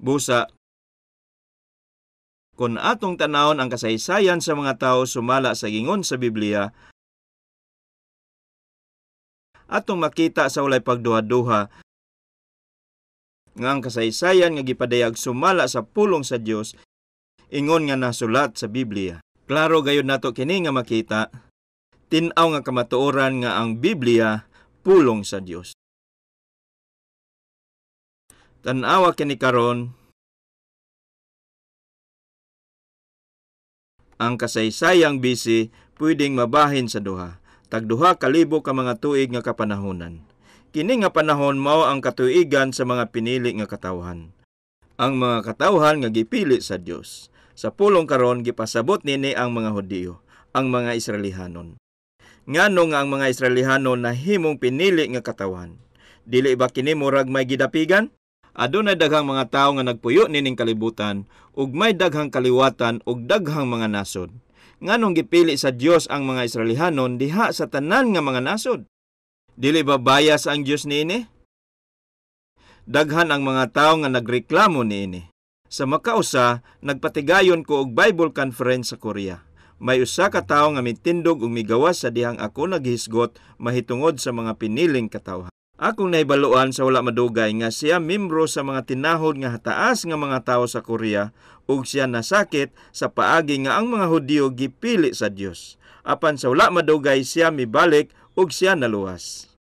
Busa, kung atong tanawon ang kasaysayan sa mga tao sumala sa gingon sa Biblia, atong makita sa walay pagduha-duha nga ang kasaysayan nga gipadayag sumala sa pulong sa Dios ingon nga nasulat sa Biblia. Klaro gayud nato kini nga makita, tin-aw nga kamatuoran nga ang Biblia pulong sa Dios. Tan-awa kini karon ang kasaysayang BC pwedeng mabahin sa duha, tag 2,000 ka mga tuig nga kapanahonan. Kini nga panahon mao ang katuigan sa mga pinili nga katawhan. Ang mga katawhan nga gipili sa Dios. Sa pulong karon gipasabot nini ang mga Hudiyo, ang mga Israelihanon. Ngano nga ang mga Israelihanon nahimong pinili nga katawhan? Dili ba kini murag may gidapigan? Adunay daghang mga tawo nga nagpuyo nining kalibutan ug may daghang kaliwatan ug daghang mga nasod. Nganong gipili sa Dios ang mga Israelihanon diha sa tanan nga mga nasod? Dili ba bias ang Dios niini? Daghan ang mga tawo nga nagreklamo niini. Sa makausa, nagpatigayon ko og Bible conference sa Korea. May usa ka tawo nga mitindog ug migawas sa dihang ako naghisgot mahitungod sa mga piniling katawhan. Akong nahibaluan sa wala madugay nga siya membro sa mga tinahod nga hataas nga mga tawo sa Korea ug siya nasakit sa paagi nga ang mga Hudiyo gipili sa Dios. Apan sa wala madugay siya mibalik ug siya naluwas.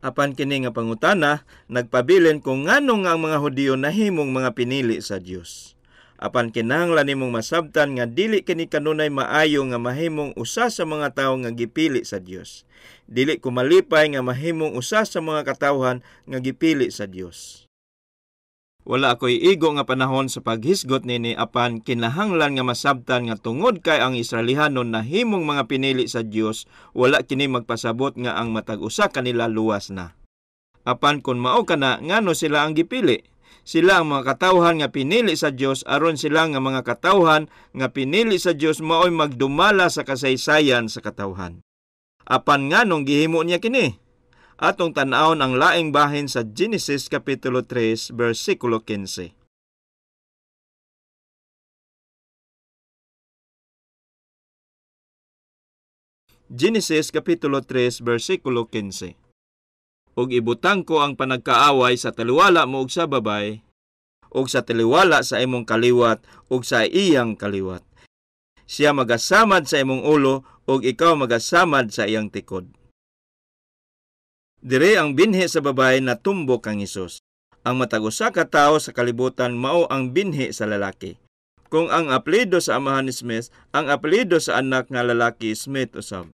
Apan kini nga pangutana nagpabilin kung ngano nga ang mga Hudiyo nahimong mga pinili sa Dios. Apan kinahanglan nimong masabtan nga dili kini kanunay maayo nga mahimong usa sa mga tawo nga gipili sa Dios. Dili ko malipay nga mahimong usa sa mga katawhan nga gipili sa Dios. Wala ako'y igo nga panahon sa paghisgot nini apan kinahanglan nga masabtan nga tungod kay ang Israelihanon nahimong mga pinili sa Dios, wala kini magpasabot nga ang matag usa kanila luwas na. Apan kun mao kana, ngano sila ang gipili? Sila ang mga katawhan nga pinili sa Dios aron sila nga mga katawhan nga pinili sa Dios maoy magdumala sa kasaysayan sa katawhan. Apan nganong gihimo niya kini? Atong tan-awon ang laing bahin sa Genesis Kapitulo 3, versikulo 15. Genesis Kapitulo 3, versikulo 15. Ug ibutang ko ang panagkaaway sa taliwala mo ug sa babay, ug sa taliwala sa imong kaliwat ug sa iyang kaliwat. Siya magasamad sa imong ulo ug ikaw magasamad sa iyang tikod. Dire ang binhi sa babae natumbok kang Hesus. Ang matag usa ka tawo sa kalibutan mao ang binhi sa lalaki. Kung ang apelyido sa amahan ni Smith, ang apelyido sa anak nga lalaki Smith usab.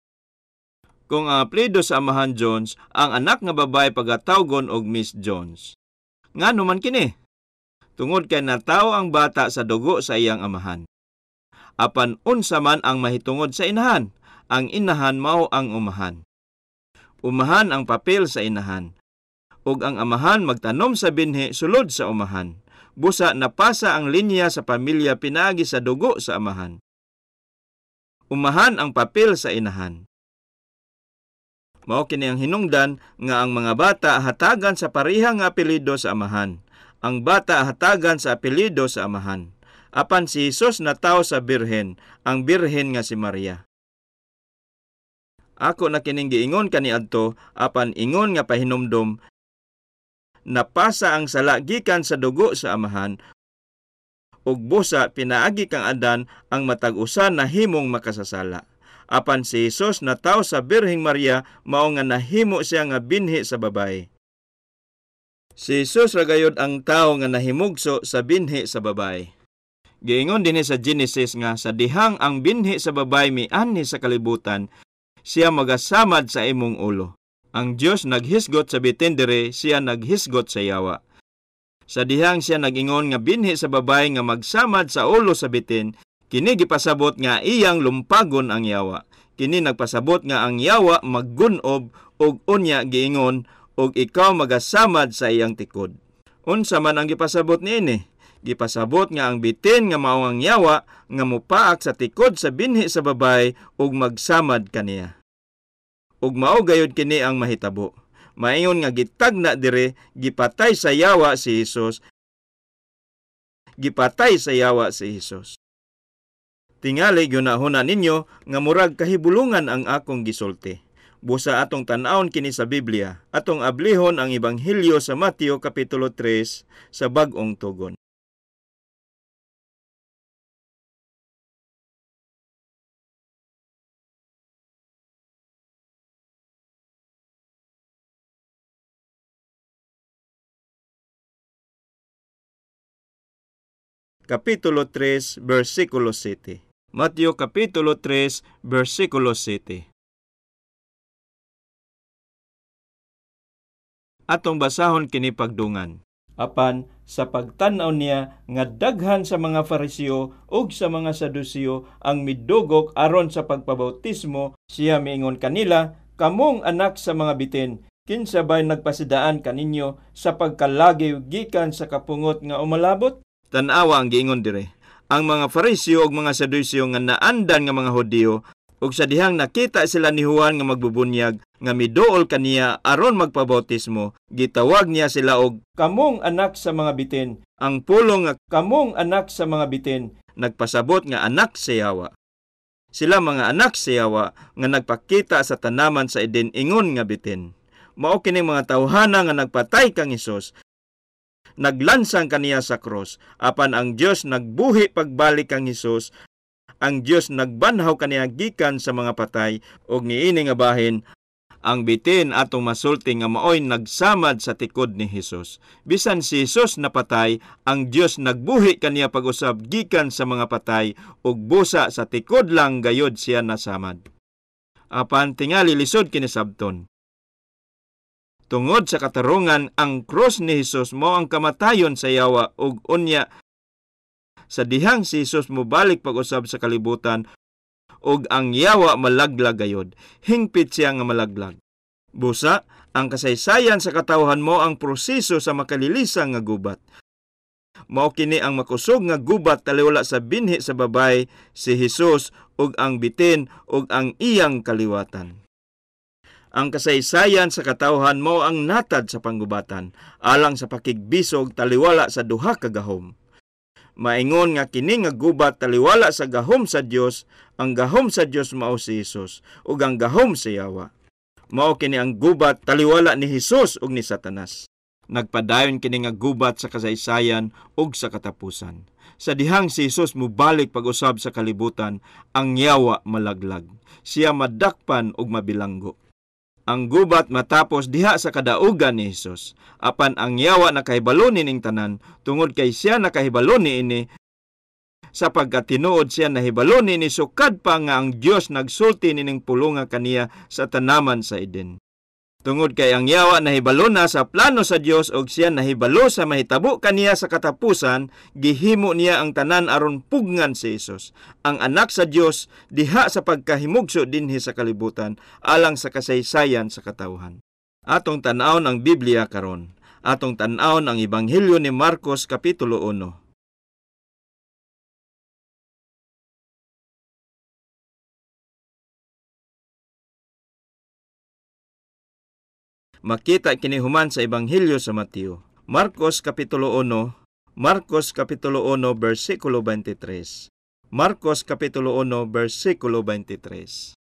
Kung ang apelyido sa amahan Jones, ang anak nga babae pagatawgon og Miss Jones. Ngano man kini? Tungod kay natawo ang bata sa dugo sa iyang amahan. Apan unsa man ang mahitungod sa inahan? Ang inahan mao ang umahan. Umahan ang papel sa inahan. Ug ang amahan magtanom sa binhi sulod sa umahan. Busa napasa ang linya sa pamilya pinaagi sa dugo sa amahan. Umahan ang papel sa inahan. Mao kini ang hinungdan nga ang mga bata hatagan sa pareha nga apelyido sa amahan. Ang bata hatagan sa apelyido sa amahan. Apan si Hesus natawo sa birhen, ang birhen nga si Maria. Ako na kining giingon kaniadto, apan ingon nga pahinumdom, napasa ang sala gikan sa dugo sa amahan, ug busa pinaagi kang Adan ang matag usa nahimong makasasala. Apan si Hesus natawo sa Birheng Maria, mao nga nahimo siya nga binhi sa babae. Si Hesus ra gayud ang tawo nga nahimugso sa binhi sa babae. Giingon dinhi sa Genesis nga sa dihang ang binhi sa babae mianhi sa kalibutan, siya magasamad sa imong ulo. Ang Dios naghisgot sa bitin diri, siya naghisgot sa yawa. Sa dihang siya nag-ingon nga binhi sa babae nga magsamad sa ulo sa bitin, kini gipasabot nga iyang lumpagon ang yawa. Kini nagpasabot nga ang yawa maggunob og unya giingon og ikaw magasamad sa iyang tikod. Unsa man ang gipasabot niini? Gipasabot nga ang bitin nga mao ang yawa nga mopaak sa tikod sa binhi sa babae ug magsamad kaniya. Ug mao gayud kini ang mahitabo. Maingon nga gitagna dire, gipatay sa yawa si Hesus. Gipatay sa yawa si Hesus. Tingali gyunahuna ninyo nga murag kahibulungan ang akong gisulti. Busa atong tan-awon kini sa Biblia, atong ablihon ang Ebanghelyo sa Mateo Kapitulo 3 sa Bag-ong Tugon. Kapitulo 3, versikulo 7. Mateo Kapitulo 3, versikulo 7. Atong basahon kini pagdungan. Apan sa pagtan-aw niya nga daghan sa mga Fariseo ug sa mga Saduseo ang midugok aron sa pagpabautismo, siya miingon kanila, kamong anak sa mga bitin, kinsa bay nagpasidaan kaninyo sa pagkalagiw gikan sa kapungot nga umalabot? Tan-awa ang giingon dire. Ang mga Fariseo ug mga Saduseo nga naandan nga mga Hudiyo ug sa dihang nakita sila ni Juan nga magbubunyag nga miduol kaniya aron magpabautismo, gitawag niya sila og kamong anak sa mga bitin. Ang pulong nga kamong anak sa mga bitin nagpasabot nga anak sa yawa. Sila mga anak sa yawa nga nagpakita sa tanaman sa Eden ingon nga bitin. Mao kining mga tawhana nga nagpatay kang Hesus, naglansang kaniya sa cross, apan ang Dios nagbuhi pagbalik kang Hesus. Ang Dios nagbanhaw kaniya gikan sa mga patay, ug niini nga bahin ang bitin atong masulti nga maoy nagsamad sa tikod ni Hesus. Bisan si Hesus napatay, ang Dios nagbuhi kaniya pag-usab gikan sa mga patay, ug busa sa tikod lang gayod siya nasamad. Apan tingali lisod kini sabton. Tungod sa katarungan, ang cross ni Hesus mao ang kamatayon sa yawa, ug unya sa dihang si Hesus mobalik pag-usab sa kalibutan, ug ang yawa malaglag gayod. Hingpit siya nga malaglag. Busa, ang kasaysayan sa katawhan mo ang proseso sa makalilisang nga gubat. Mao kini ang makusog nga gubat taliwala sa binhi sa babay, si Hesus ug ang bitin ug ang iyang kaliwatan. Ang kasaysayan sa katawhan mo ang natad sa panggubatan, alang sa pakigbisog taliwala sa duha ka gahom. Maingon nga kini nga gubat taliwala sa gahom sa Dios, ang gahom sa Dios mao si Hesus ug ang gahom sa yawa. Mao kini ang gubat taliwala ni Hesus ug ni Satanas. Nagpadayon kini nga gubat sa kasaysayan ug sa katapusan. Sa dihang si Hesus mobalik pag-usab sa kalibutan, ang yawa malaglag. Siya madakpan ug mabilanggo. Ang gubat matapos diha sa kadaugan ni Hesus. Apan ang yawa nakahibalo nining tanan, tungod kay siya nakahibalo niini, sapagkat tinuod siya nahibalo niini sukad pa nga ang Dios nagsulti nining pulunga kaniya sa tanaman sa Eden. Tungod kay ang yawa nahibalo na sa plano sa Dios og siya nahibalo sa mahitabo kaniya sa katapusan, gihimo niya ang tanan aron pugngan si Hesus, ang anak sa Dios, diha sa pagkahimugso dinhi sa kalibutan alang sa kasaysayan sa katawhan. Atong tan-awon ang Biblia karon. Atong tan-awon ang Ebanghelyo ni Marcos Kapitulo 1. Makita kini human sa Ebanghelyo sa Mateo. Marcos Kapitulo 1, Marcos Kapitulo 1, versikulo 23. Marcos Kapitulo 1, versikulo 23.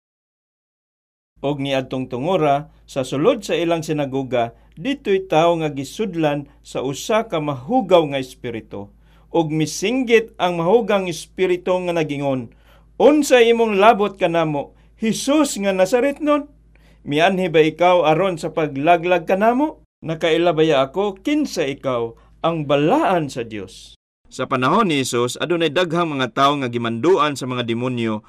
Og niadtong tungora, sa sulod sa ilang sinagoga, dito'y tawo nga gisudlan sa usa ka mahugaw nga espiritu. Og misinggit ang mahugang espiritu nga nagingon, unsa imong labot kanamo, Hesus nga Nazaretnon? Mianhi ba ikaw aron sa paglaglag kanamo? Nakaila baya ako, kinsa ikaw, ang balaan sa Dios? Sa panahon ni Hesus, adunay daghang mga tawo nga gimanduan sa mga demonyo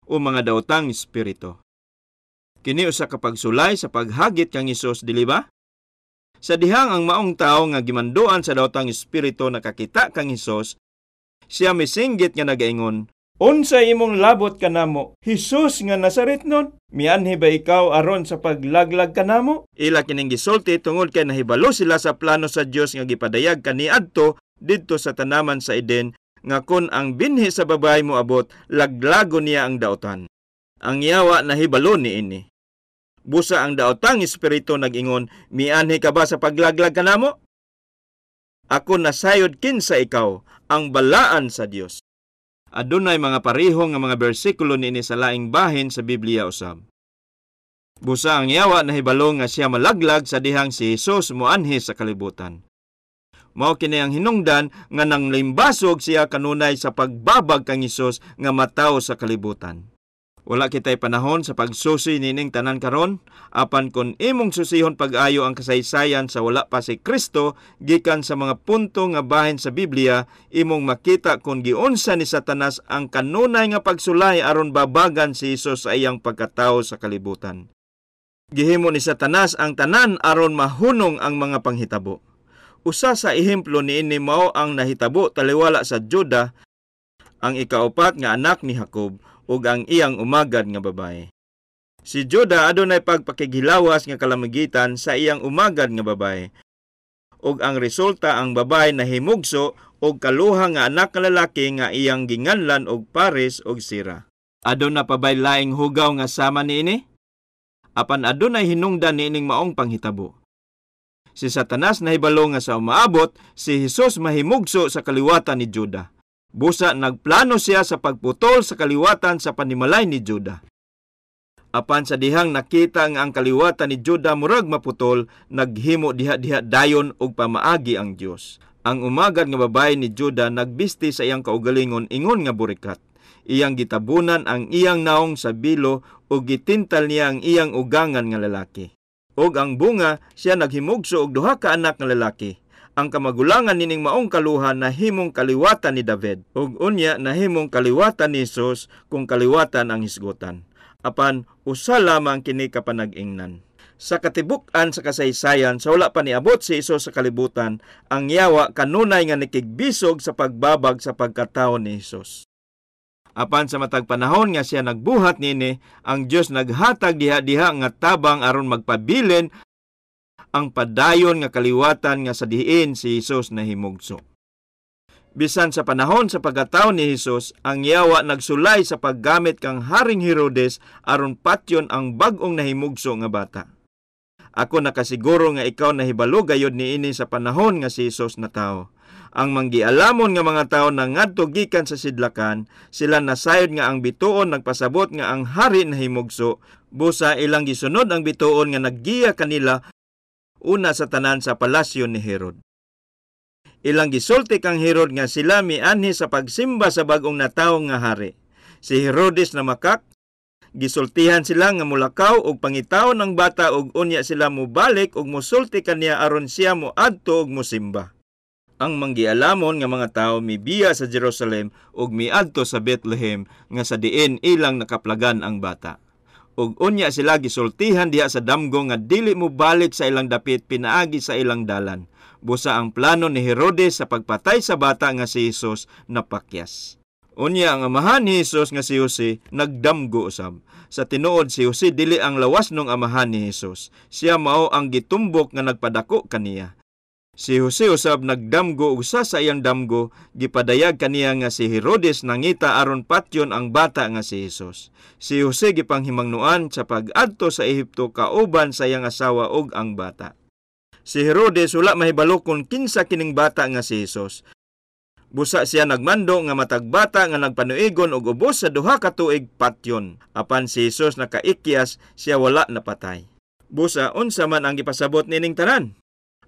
o mga daotang espiritu. Kini usa ka pagsulay sa paghagit kang Hesus, dili ba? Sa dihang ang maong tawo nga gimanduan sa daotang espiritu nakakita kang Hesus, siya misinggit nga nagaingon, unsa imong labot kanamo, Hesus nga Nazaretnon? Mianhi ba ikaw aron sa paglaglag kanamo? Ila kining gisulti tungod kay nahibalo sila sa plano sa Dios nga gipadayag kaniadto didto sa tanaman sa Eden, nga kon ang binhi sa babay moabot, laglago niya ang daotan. Ang yawa nahibalo niini. Busa ang daotang espiritu nag-ingon, mianhi ka ba sa paglaglag kanamo? Ako nasayod kinsa ikaw, ang balaan sa Dios. Adunay mga pareho nga mga bersikulo niini sa laing bahin sa Biblia usab. Busa ang yawa nahibalo nga siya malaglag sa dihang si Hesus moanhi sa kalibutan. Mao kini ang hinungdan nga nang limbasog siya kanunay sa pagbabag kang Hesus nga matawo sa kalibutan. Wala kitay panahon sa pagsusi nining tanan karon, apan kon imong susihon pag-ayo ang kasaysayan sa wala pa si Kristo gikan sa mga punto nga bahin sa Biblia, imong makita kon giunsa ni Satanas ang kanunay nga pagsulay aron babagan si Hesus sa iyang pagkatawo sa kalibutan. Gihimo ni Satanas ang tanan aron mahunong ang mga panghitabo. Usa sa ehemplo niini mao ang nahitabo taliwala sa Juda, ang ikaupat nga anak ni Jacob, ug ang iyang umagad nga babae. Si Juda adunay pagpakighilawas nga kalamigitan sa iyang umagad nga babae. Ug ang resulta, ang babae nahimugso og kaluha nga anak nga lalaki nga iyang ginganlan og Pares ug Sira. Aduna pa bay laing hugaw nga sama niini? Apan adunay hinungdan niining maong panghitabo. Si Satanas nahibalo nga sa umaabot, si Hesus mahimugso sa kaliwatan ni Juda. Busa nagplano siya sa pagputol sa kaliwatan sa panimalay ni Juda. Apan sa dihang nakita nga ang kaliwatan ni Juda murag maputol, naghimo diha-diha dayon og pamaagi ang Dios. Ang umagad nga babae ni Juda nagbisti sa iyang kaugalingon ingon nga burikat. Iyang gitabunan ang iyang naong sa bilo ug gitintal niya ang iyang ugangan nga lalaki. Og ang bunga, siya naghimugso og duha ka anak nga lalaki. Ang kamagulangan nining maong kaluha nahimong kaliwatan ni David, ug unya nahimong kaliwatan ni Hesus kung kaliwatan ang hisgutan. Apan usa lamang kini ka panag-ingnan. Sa katibuk-an sa kasaysayan sa wala pa niabot si Hesus sa kalibutan, ang yawa kanunay nga nikigbisog sa pagbabag sa pagkatawo ni Hesus. Apan sa matag panahon nga siya nagbuhat niini, ang Dios naghatag diha-diha nga tabang aron magpabilin ang padayon nga kaliwatan nga sa diin si Hesus nahimugso. Bisan sa panahon sa pagkatawo ni Hesus, ang yawa nagsulay sa paggamit kang Haring Herodes aron patyon ang bag-ong nahimugso nga bata. Ako nakasiguro nga ikaw nahibalo gayod niini sa panahon nga si Hesus natawo. Ang manggialamon nga mga tawo nangadto gikan sa sidlakan, sila nasayod nga ang bituon nagpasabot nga ang hari nahimugso, busa ilang gisunod ang bituon nga naggiya kanila una sa tanan sa palasyo ni Herod. Ilang gisulti kang Herod nga sila mianhi sa pagsimba sa bag-ong natawo nga hari. Si Herodes na makak, gisultihan sila nga mulakaw og pangitaon ang bata og unya sila mobalik og mosulti kaniya aron siya moadto og mosimba. Ang manggialamon nga mga tawo mibiya sa Jerusalem ug miadto sa Bethlehem nga sa diin ilang nakaplagan ang bata. Ug unya sila gisultihan diha sa damgo nga dili mobalik sa ilang dapit pinaagi sa ilang dalan. Busa ang plano ni Herodes sa pagpatay sa bata nga si Hesus napakyas. Unya ang amahan ni Hesus nga si Jose nagdamgo usab. Sa tinuod, si Jose dili ang lawas nung amahan ni Hesus. Siya mao ang gitumbok nga nagpadako kaniya. Si Jose usab nagdamgo usa sa iyang damgo, gipadayag kaniya nga si Herodes nangita aron patyon ang bata nga si Hesus. Si Jose gipanghimangnoan sa pag-adto sa Ehipto kauban sa iyang asawa ug ang bata. Si Herodes wala mahibalo kung kinsa kining bata nga si Hesus. Busa siya nagmando nga matag bata nga nagpanuigon og ubos sa 2 ka tuig patyon. Apan si Hesus nakaikyas, siya wala napatay. Busa unsa man ang gipasabot nining tanan?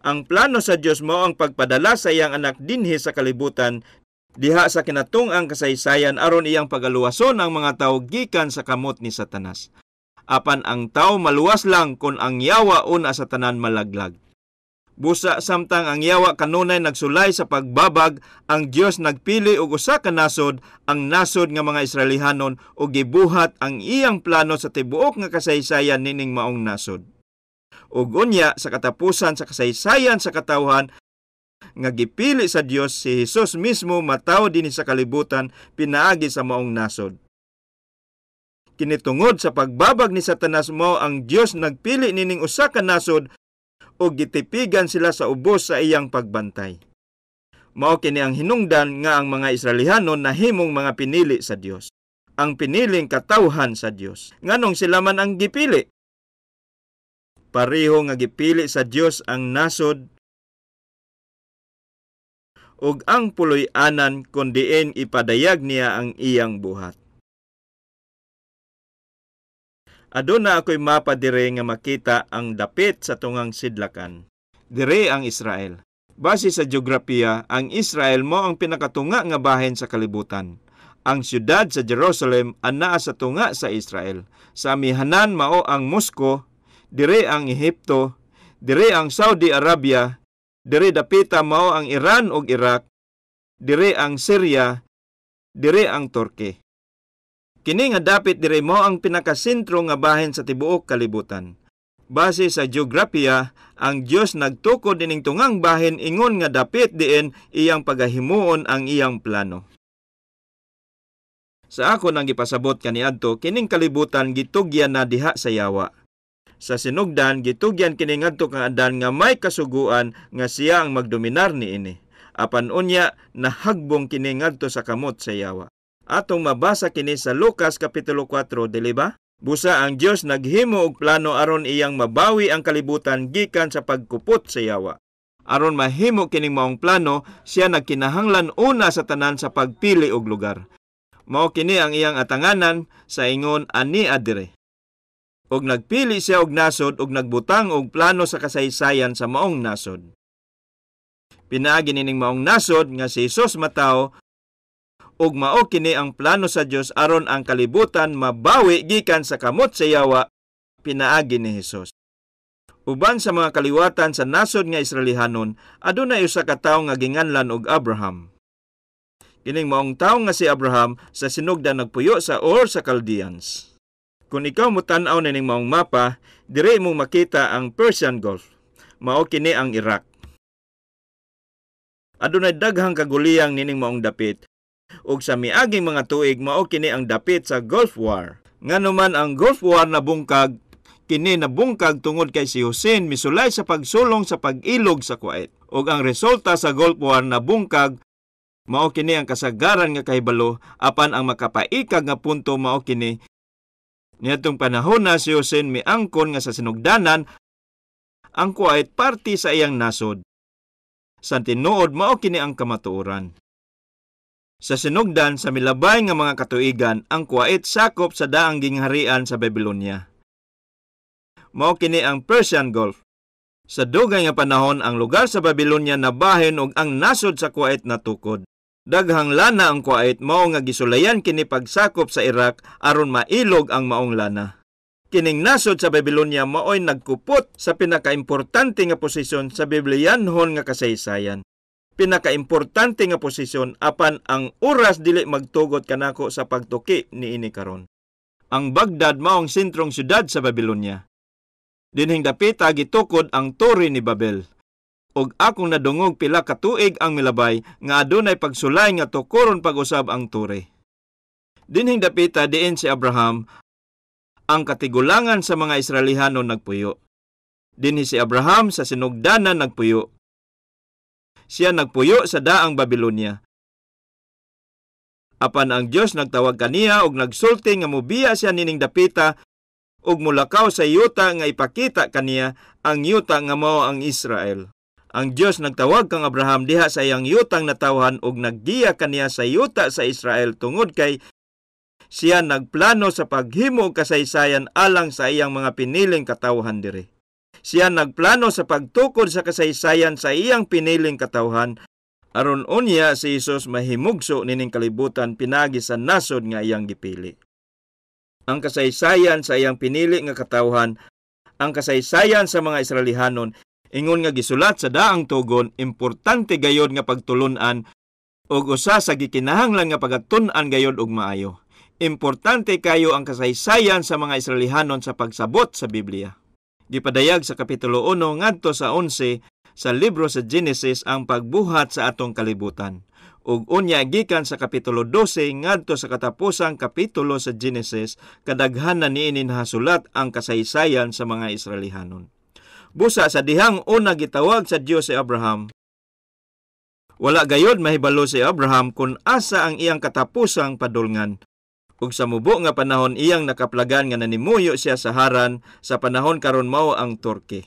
Ang plano sa Dios mao ang pagpadala sa iyang anak dinhi sa kalibutan diha sa kinatung-ang kasaysayan aron iyang pagaluwason ang mga tawo gikan sa kamot ni Satanas. Apan ang tawo maluwas lang kon ang yawa una sa tanan malaglag. Busa samtang ang yawa kanunay nagsulay sa pagbabag, ang Dios nagpili og usa ka nasod, ang nasod nga mga Israelihanon, ug gibuhat ang iyang plano sa tibuok nga kasaysayan nining maong nasod. Ug unya sa katapusan sa kasaysayan sa katawhan nga gipili sa Dios si Hesus mismo matawo dinhi sa kalibutan pinaagi sa maong nasod. Kini tungod sa pagbabag ni Satanas mao ang Dios nagpili nining usa ka nasod ug gitipigan sila sa ubos sa iyang pagbantay. Mao kini ang hinungdan nga ang mga Israelihanon nahimong mga pinili sa Dios. Ang piniling katawhan sa Dios. Nganong sila man ang gipili? Pareho nga gipili sa Dios ang nasod ug ang puloy-anan kon diin ipadayag niya ang iyang buhat. Aduna ako'y mapa dire nga makita ang dapit sa tungang sidlakan. Dire ang Israel. Base sa geografiya, ang Israel mo ang pinakatunga nga bahin sa kalibutan. Ang siyudad sa Jerusalem anaa sa tunga sa Israel. Sa amihanan mao ang Moscow, dire ang Ehipto, dire ang Saudi Arabia, dire dapita mao ang Iran ug Iraq, dire ang Syria, dire ang Turkey. Kini nga dapit dire mao ang pinakasentro nga bahin sa tibuok kalibutan. Base sa geografiya, ang Dios nagtukod ining tungang bahin ingon nga dapit diin iyang pagahimuon ang iyang plano. Sa ako nang gipasabot kaniadto, kining kalibutan gitugyan na diha sa yawa. Sa sinugdan, gitugyan kini ngadto kang Adan nga may kasuguan nga siya ang magdominar niini. Apan unya nahagbong kini ngadto sa kamot sa yawa. Atong mabasa kini sa Lucas Kapitulo 4, dili ba? Busa ang Dios naghimo og plano aron iyang mabawi ang kalibutan gikan sa pagkupot sa yawa. Aron mahimo kining maong plano, siya nagkinahanglan una sa tanan sa pagpili og lugar. Mao kini ang iyang atanganan sa ingon ani adire. Og nagpili siya og nasod og nagbutang og plano sa kasaysayan sa maong nasod. Pinaagi nining maong nasod nga si Jesus matawo ug mao kini ang plano sa Dios aron ang kalibutan mabawi gikan sa kamot sa yawa pinaagi ni Hesus. Uban sa mga kaliwatan sa nasod nga Israelihanon, adunay usa ka tawo nga ginganlan og Abraham. Kining maong tawo nga si Abraham sa sinugdan nagpuyo sa Ur sa Chaldeans. Kung ikaw motan-aw nining maong mapa, dire imong makita ang Persian Gulf. Mao kini ang Iraq. Adunay daghang kaguliyang nining maong dapit ug sa miaging mga tuig mao kini ang dapit sa Gulf War. Ngano man ang Gulf War nabungkag, kini nabungkag tungod kay si Hussein misulay sa pagsulong sa pag-ilog sa Kuwait. Ug ang resulta sa Gulf War nabungkag mao kini ang kasagaran nga kahibalo, apan ang makapaikag nga punto mao kini niadtong panahon na si Hussein miangkon nga sa sinugdanan ang Kuwait parte sa iyang nasod. Sa tinuod mao kini ang kamatuoran. Sa sinugdan sa milabay nga mga katuigan, ang Kuwait sakop sa daang gingharian sa Babylonia. Mao kini ang Persian Gulf. Sa dugay nga panahon, ang lugar sa Babylonia nabahin og ang nasod sa Kuwait natukod. Daghang lana ang Kuwait, mao nga gisulayan kini pagsakop sa Iraq aron mailog ang maong lana. Kining nasod sa Babylonia maoy nagkupot sa pinakaimportante nga posisyon sa Bibliyanhon nga kasaysayan. Pinakaimportante nga posisyon apan ang oras dili magtugot kanako sa pagtuki niini karon. Ang Baghdad maong sentrong syudad sa Babylonia. Dinhing dapita gitukod ang Tore ni Babel. Og akong nadungog pila ka tuig ang milabay nga adunay pagsulay nga tukoron pag-usab ang tore. Dinhing dapita diin si Abraham, ang katigulangan sa mga Israelihano nagpuyo. Dinhi si Abraham sa sinugdanan nagpuyo. Siya nagpuyo sa daang Babylonia. Apan ang Dios nagtawag kaniya og nagsulti nga mobiya siya nining dapita ug mulakaw sa yuta nga ipakita kaniya, ang yuta nga mao ang Israel. Ang Dios nagtawag kang Abraham diha sa iyang yutang natawhan ug naggiya kaniya sa yuta sa Israel tungod kay siya nagplano sa paghimo og kasaysayan alang sa iyang mga piniling katawhan diri. Siya nagplano sa pagtukod sa kasaysayan sa iyang piniling katawhan aron unya si Hesus mahimugso nining kalibutan pinagi sa nasod nga iyang gipili. Ang kasaysayan sa iyang pinili nga katawhan, ang kasaysayan sa mga Israelihanon, ingon nga gisulat sa daang tugon, importante gayod nga pagtulun-an ug usa sa gikinahanglan nga pagatun-an gayod og maayo. Importante kayo ang kasaysayan sa mga Israelihanon sa pagsabot sa Biblia. Gipadayag sa Kapitulo 1 ngadto sa 11 sa libro sa Genesis ang pagbuhat sa atong kalibutan. Ug unya gikan sa Kapitulo 12 ngadto sa katapusang kapitulo sa Genesis, kadaghanan niini nahasulat ang kasaysayan sa mga Israelihanon. Busa sa dihang una gitawag sa Dios si Abraham, wala gayod mahibalo si Abraham kung asa ang iyang katapusang padulngan. Ug sa mubo nga panahon iyang nakaplagan nga nanimuyo siya sa Haran, sa panahon karon mao ang Turkey.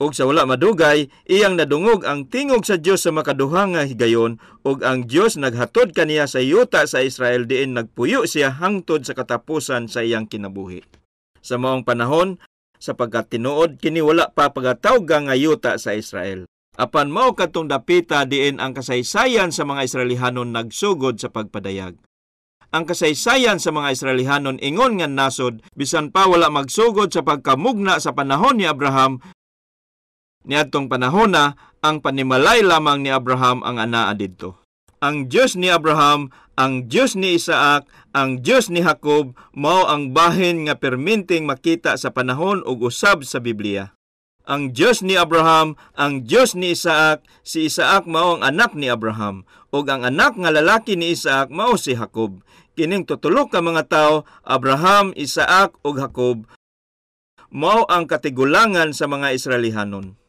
Ug sa wala madugay, iyang nadungog ang tingog sa Dios sa makaduha nga higayon, ug ang Dios naghatod kaniya sa yuta sa Israel diin nagpuyo siya hangtod sa katapusan sa iyang kinabuhi. Sa maong panahon, sapagkat tinuod kini wala pa pagatawga nga yuta sa Israel. Apan mao kadtong dapita diin ang kasaysayan sa mga Israelihanon nagsugod sa pagpadayag. Ang kasaysayan sa mga Israelihanon ingon nga nasod, bisan pa wala magsugod sa pagkamugna sa panahon ni Abraham, niadtong panahona ang panimalay lamang ni Abraham ang anaa didto. Ang Dios ni Abraham, ang Dios ni Isaac, ang Dios ni Jacob mao ang bahin nga perminting makita sa panahon ug usab sa Biblia. Ang Dios ni Abraham, ang Dios ni Isaac, si Isaac mao ang anak ni Abraham, ug ang anak nga lalaki ni Isaac mao si Jacob. Kining tutulo ka mga tawo, Abraham, Isaac ug Jacob, mao ang katigulangan sa mga Israelihanon.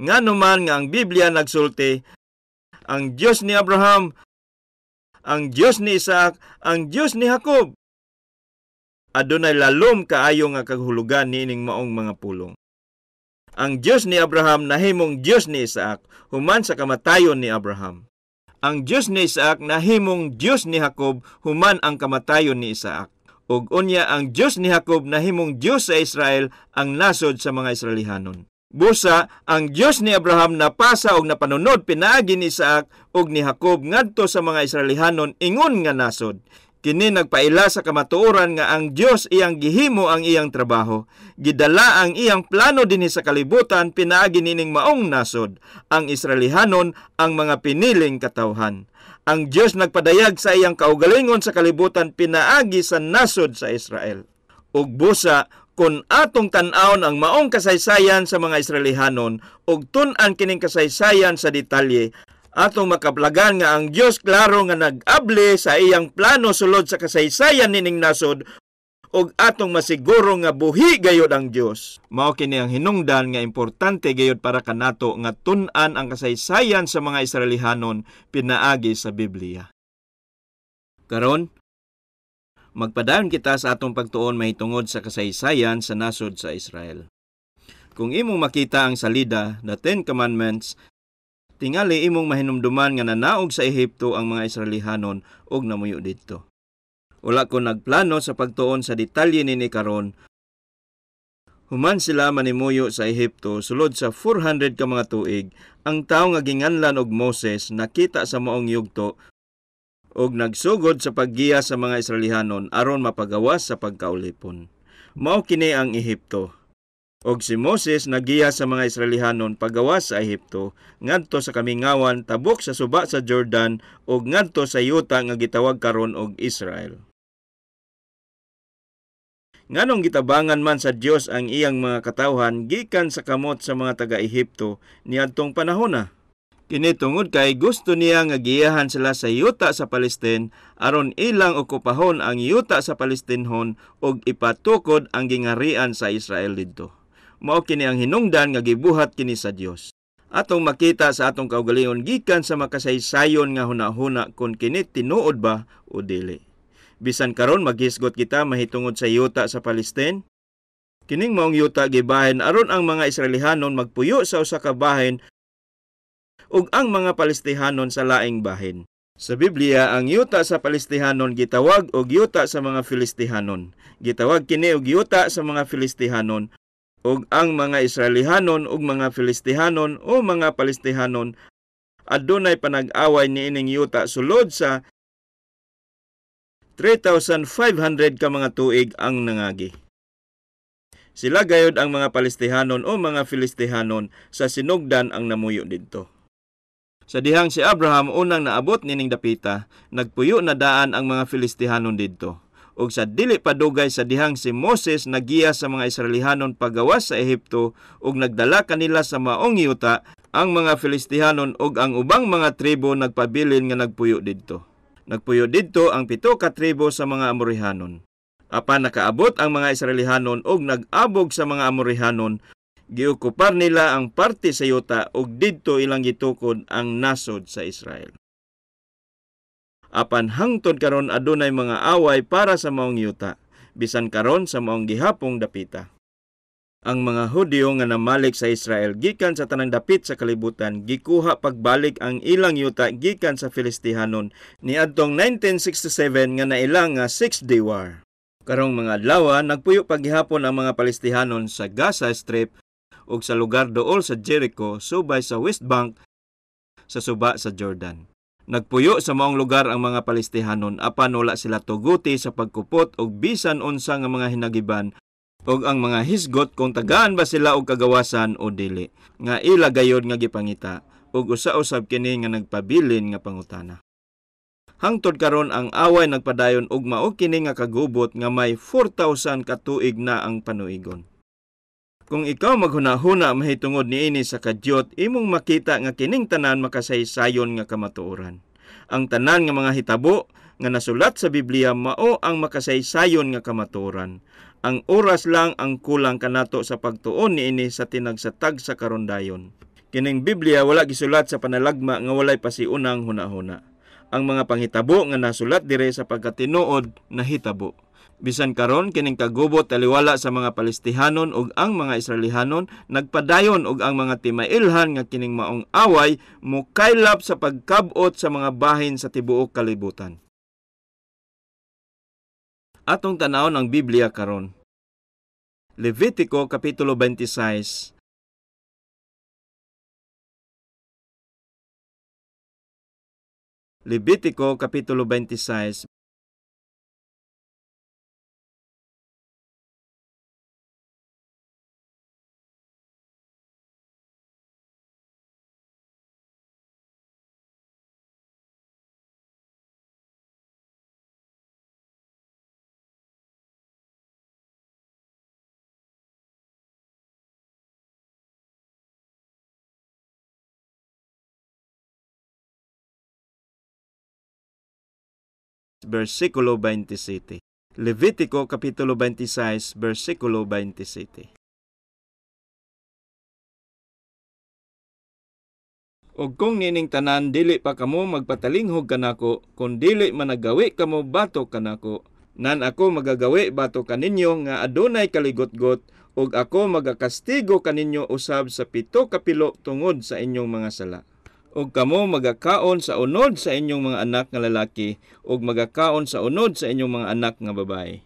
Ngano man nga ang Biblia nagsulti, ang Dios ni Abraham, ang Dios ni Isaac, ang Dios ni Jacob? Adunay lalom kaayo nga kahulugan niining maong mga pulong. Ang Dios ni Abraham nahimong Dios ni Isaac human sa kamatayon ni Abraham. Ang Dios ni Isaac nahimong Dios ni Jacob human ang kamatayon ni Isaac. Ug unya ang Dios ni Jacob nahimong Dios sa Israel, ang nasod sa mga Israelihanon. Busa, ang Dios ni Abraham napasa og napanunod pinaagi ni Isaac ug ni Jacob ngadto sa mga Israelihanon ingon nga nasod. Kini nagpaila sa kamatuoran nga ang Dios iyang gihimo ang iyang trabaho. Gidala ang iyang plano dinhi sa kalibutan pinaagi nining maong nasod. Ang Israelihanon ang mga piniling katawhan. Ang Dios nagpadayag sa iyang kaugalingon sa kalibutan pinaagi sa nasod sa Israel. Ug busa, kun atong tan-awon ang maong kasaysayan sa mga Israelihanon ug tun-an kining kasaysayan sa detalye, atong makaplagan nga ang Dios klaro nga nag-abli sa iyang plano sulod sa kasaysayan nining nasod ug atong masiguro nga buhi gayod ang Dios. Mao kini ang hinungdan nga importante gayod para kanato nga tun-an ang kasaysayan sa mga Israelihanon pinaagi sa Biblia. Karon, magpadayon kita sa atong pagtuon mahitungod sa kasaysayan sa nasod sa Israel. Kung imong makita ang salida, the Ten Commandments, tingali imong mahinumduman nga nanaog sa Ehipto ang mga Israelihanon ug namuyo didto. Wala ko nagplano sa pagtuon sa detalye nini karon. Human sila manimuyo sa Ehipto sulod sa 400 ka mga tuig, ang tawo nga ginganlan og Moses nakita sa maong yugto ug nagsugod sa paggiya sa mga Israelihanon aron mapagawas sa pagkaulipon. Mao kini ang Ehipto. Og si Moses nagiya sa mga Israelihanon pagawas sa Ehipto ngadto sa kamingawan tabok sa suba sa Jordan ug ngadto sa yuta nga gitawag karon og Israel. Nganong gitabangan man sa Dios ang iyang mga katawhan gikan sa kamot sa mga taga-Ehipto niadtong panahona? Kini tungod kay gusto niya nga giyahan sila sa yuta sa Palestine aron ilang okupahon ang yuta sa Palestinhon ug ipatukod ang gingarian sa Israel didto. Mao kini ang hinungdan nga gibuhat kini sa Dios. Atong makita sa atong kaugalingon gikan sa makasaysayon nga hunahuna kung kini tinuod ba o dili. Bisan karon maghisgot kita mahitungod sa yuta sa Palestine. Kining maong yuta gibahin aron ang mga Israelihanon magpuyo sa usa ka bahin ug ang mga Palestihanon sa laing bahin. Sa Biblia, ang yuta sa Palestihanon gitawag og yuta sa mga Filistihanon. Gitawag kini og yuta sa mga Filistihanon ug ang mga Israelihanon ug mga Filistihanon o mga Palestihanon adunay panag-away niining yuta sulod sa 3,500 ka mga tuig ang nangagi. Sila gayod ang mga Palestihanon o mga Filistihanon sa sinugdan ang namuyo didto. Sa dihang si Abraham unang naabot nining dapita, nagpuyo na daan ang mga Filistihanon didto. Ug sa dili padugay sa dihang si Moses nagiya sa mga Israelihanon pagawas sa Ehipto ug nagdala kanila sa maong yuta, ang mga Filistihanon ug ang ubang mga tribo nagpabilin nga nagpuyo didto. Nagpuyo didto ang 7 ka tribo sa mga Amorihanon. Apan nakaabot ang mga Israelihanon ug nag-abog sa mga Amorihanon, giokupar nila ang parte sa yuta ug didto ilang gitukod ang nasod sa Israel. Apan hangtod karon adunay mga away para sa maong yuta, bisan karon sa maong gihapong dapita. Ang mga Hudyo nga namalik sa Israel gikan sa tanang dapit sa kalibutan gikuha pagbalik ang ilang yuta gikan sa Filistihanon niadtong 1967 nga nailang nga Six-Day War. Karong mga adlaw, nagpuyo paghihapon ang mga Palestihanon sa Gaza Strip ug sa lugar duol sa Jericho subay sa West Bank sa suba sa Jordan. Nagpuyo sa maong lugar ang mga Palestihanon apan wala sila tuguti sa pagkupot og bisan unsa nga mga hinagiban og ang mga hisgot kung tagaan ba sila og kagawasan o dili, nga ila gayod nga gipangita ug usa-usab kini nga nagpabilin nga pangutana. Hangtod karon ang away nagpadayon ug mao kini nga kagubot nga may 4,000 ka tuig na ang panuigon. Kung ikaw maghuna-huna mahitungod niini sa kadyot, imong makita nga kining tanan makasaysayon nga kamatuoran. Ang tanan nga mga hitabo nga nasulat sa Biblia mao ang makasaysayon nga kamatuoran. Ang oras lang ang kulang kanato sa pagtuon niini sa tinagsatag sa karondayon. Kining Biblia wala gisulat sa panalagma nga walay pasiunang hunahuna. Ang mga panghitabo nga nasulat dire sa pagkatinuod nahitabo. Bisan karon kining kagubot taliwala sa mga Palestihanon ug ang mga Israelihanon nagpadayon og ang mga timailhan nga kining maong away mokaylap sa pagkab-ot sa mga bahin sa tibuok kalibutan. Atong tan-awon ang Biblia karon. Levitico kapitulo 26. Levitico kapitulo 26 versikulo 27. Levitico kapitulo 26 versikulo 27. Og kung nining tanan dili pa kamo magpatalinghog kanako, kun dili managawi kamo batok kanako, nan ako magagawi batok kaninyo nga adunay kaligotgot, ug ako magakastigo kaninyo usab sa 7 kapilo tungod sa inyong mga sala. Ug kamo magakaon sa unod sa inyong mga anak nga lalaki, ug magakaon sa unod sa inyong mga anak nga babae.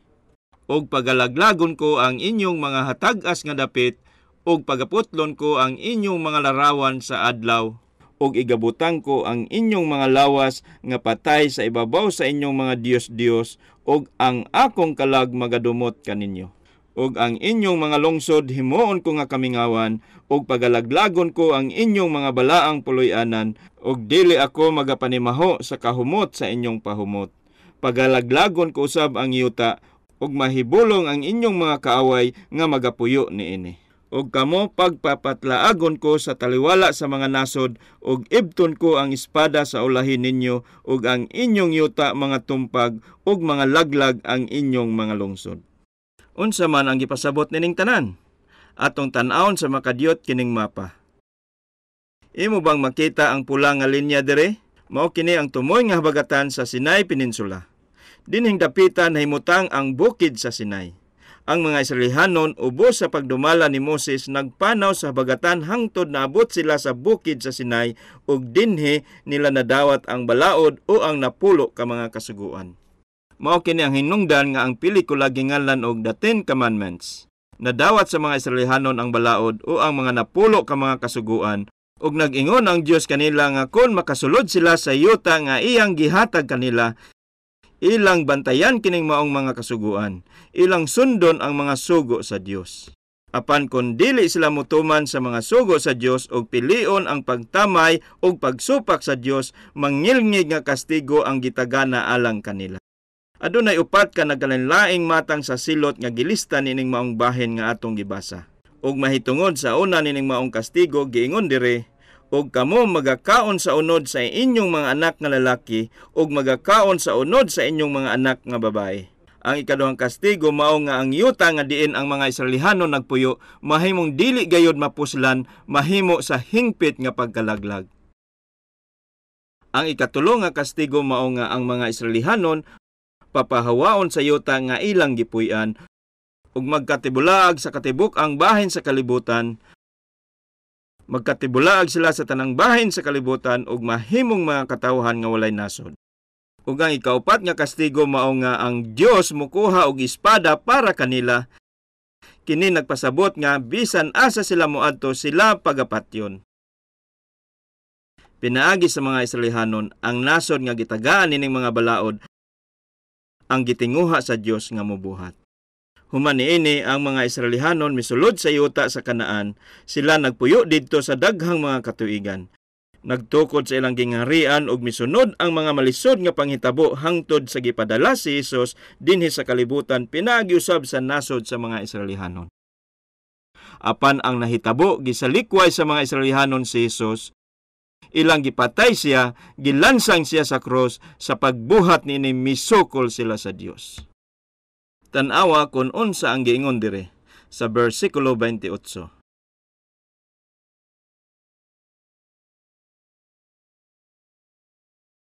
Ug pagalaglagon ko ang inyong mga hatag-as nga dapit, ug pagaputlon ko ang inyong mga larawan sa adlaw, ug igabutang ko ang inyong mga lawas nga patay sa ibabaw sa inyong mga diyos-diyos, ug ang akong kalag magadumot kaninyo. Ug ang inyong mga lungsod himuon ko nga kamingawan, ug pagalaglagon ko ang inyong mga balaang puloy-anan, ug dili ako magapanimaho sa kahumot sa inyong pahumot. Pagalaglagon ko usab ang yuta, ug mahibulong ang inyong mga kaaway nga magapuyo niini. Ug kamo pagpapatlaagon ko sa taliwala sa mga nasod, ug ibton ko ang espada sa ulahin ninyo, ug ang inyong yuta mga tumpag, ug mga laglag ang inyong mga lungsod. Unsa man ang gipasabot nining tanan? Atong tan-awon sa makadiyot kining mapa. Imo bang makita ang pula nga linya dire? Mao kini ang tumoy nga habagatan sa Sinai Peninsula. Dinhing dapitan nahimutang ang bukid sa Sinai. Ang mga Israelihanon ubos sa pagdumala ni Moses nagpanaw sa habagatan hangtod naabot sila sa bukid sa Sinai ug dinhi nila nadawat ang balaod o ang napulo ka mga kasuguan. Mao kini ang hinungdan nga ang pelikula ginganlan og The Ten Commandments. Nadawat sa mga Israelihanon ang balaod o ang mga napulo ka mga kasuguan ug nag-ingon ang Dios kanila nga kon makasulod sila sa yuta nga iyang gihatag kanila, ilang bantayan kining maong mga kasuguan, ilang sundon ang mga sugo sa Dios. Apan kon dili sila motuman sa mga sugo sa Dios og pilion ang pagtamay og pagsupak sa Dios, mangilngig nga kastigo ang gitagana alang kanila. Adunay upat ka nagkalainlaing matang sa silot nga gilista nining maong bahin nga atong gibasa. Ug mahitungod sa una nining maong kastigo giingon dire, ug kamo magakaon sa unod sa inyong mga anak nga lalaki ug magakaon sa unod sa inyong mga anak nga babae. Ang ikaduhang kastigo mao nga ang yuta nga diin ang mga Israelihano nagpuyo mahimong dili gayod mapuslan, mahimo sa hingpit nga pagkalaglag. Ang ikatulo nga kastigo mao nga ang mga Israelihanon papahawaon sa yuta nga ilang gipuy-an Ug magkatibulaag sa katibuk ang bahin sa kalibutan. Magkatibulaag sila sa tanang bahin sa kalibutan ug mahimong mga katawhan nga walay nasod. Ug ang ikaupat nga kastigo mao nga ang Dios mukuha og espada para kanila. Kini nagpasabot nga bisan asa sila moadto, sila pagapatyon. Pinaagi sa mga Israelihanon ang nasod nga gitagaan nining mga balaod ang gitinguha sa Dios nga mobuhat. Human niini ang mga Israelihanon misulod sa yuta sa Kanaan, sila nagpuyo didto sa daghang mga katuigan. Nagtukod sa ilang gingharian ug misunod ang mga malisod nga panghitabo hangtod sa gipadala si Hesus dinhi sa kalibutan pinaagi usab sa nasod sa mga Israelihanon. Apan ang nahitabo gisalikway sa mga Israelihanon si Hesus, ilang gipatay siya, gilansang siya sa krus sa pagbuhat niini misukol sila sa Dios. Tan-awa kung unsa ang giingon dire sa bersikulo 28.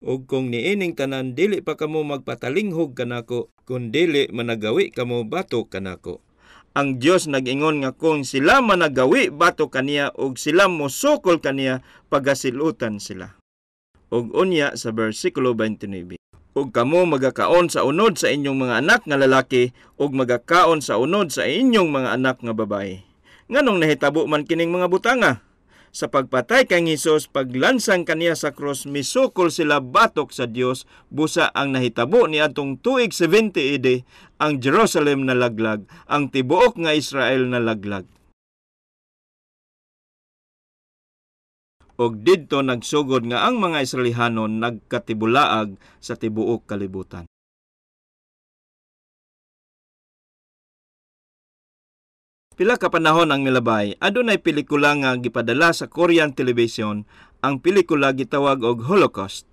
Ug kung niining tanan dili pa kamo magpatalinghog kanako, kun dili managawi kamo batok kanako. Ang Dios nag-ingon nga kung sila managawi batok kaniya ug sila mosukol kaniya, pagasilutan sila. Ug unya sa bersikulo 29. Ug kamo magakaon sa unod sa inyong mga anak nga lalaki ug magakaon sa unod sa inyong mga anak nga babae. Nganong nahitabo man kining mga butanga? Sa pagpatay kang Hesus, paglansang kaniya sa krus, misukol sila batok sa Dios, busa ang nahitabo niadtong tuig 70 AD, ang Jerusalem nalaglag, ang tibuok nga Israel nalaglag. Og didto nagsugod nga ang mga Israelihanon nagkatibulaag sa tibuok kalibutan. Pila ka panahon ang milabay, adunay pelikula nga gipadala sa Korean television. Ang pelikula gitawag og Holocaust.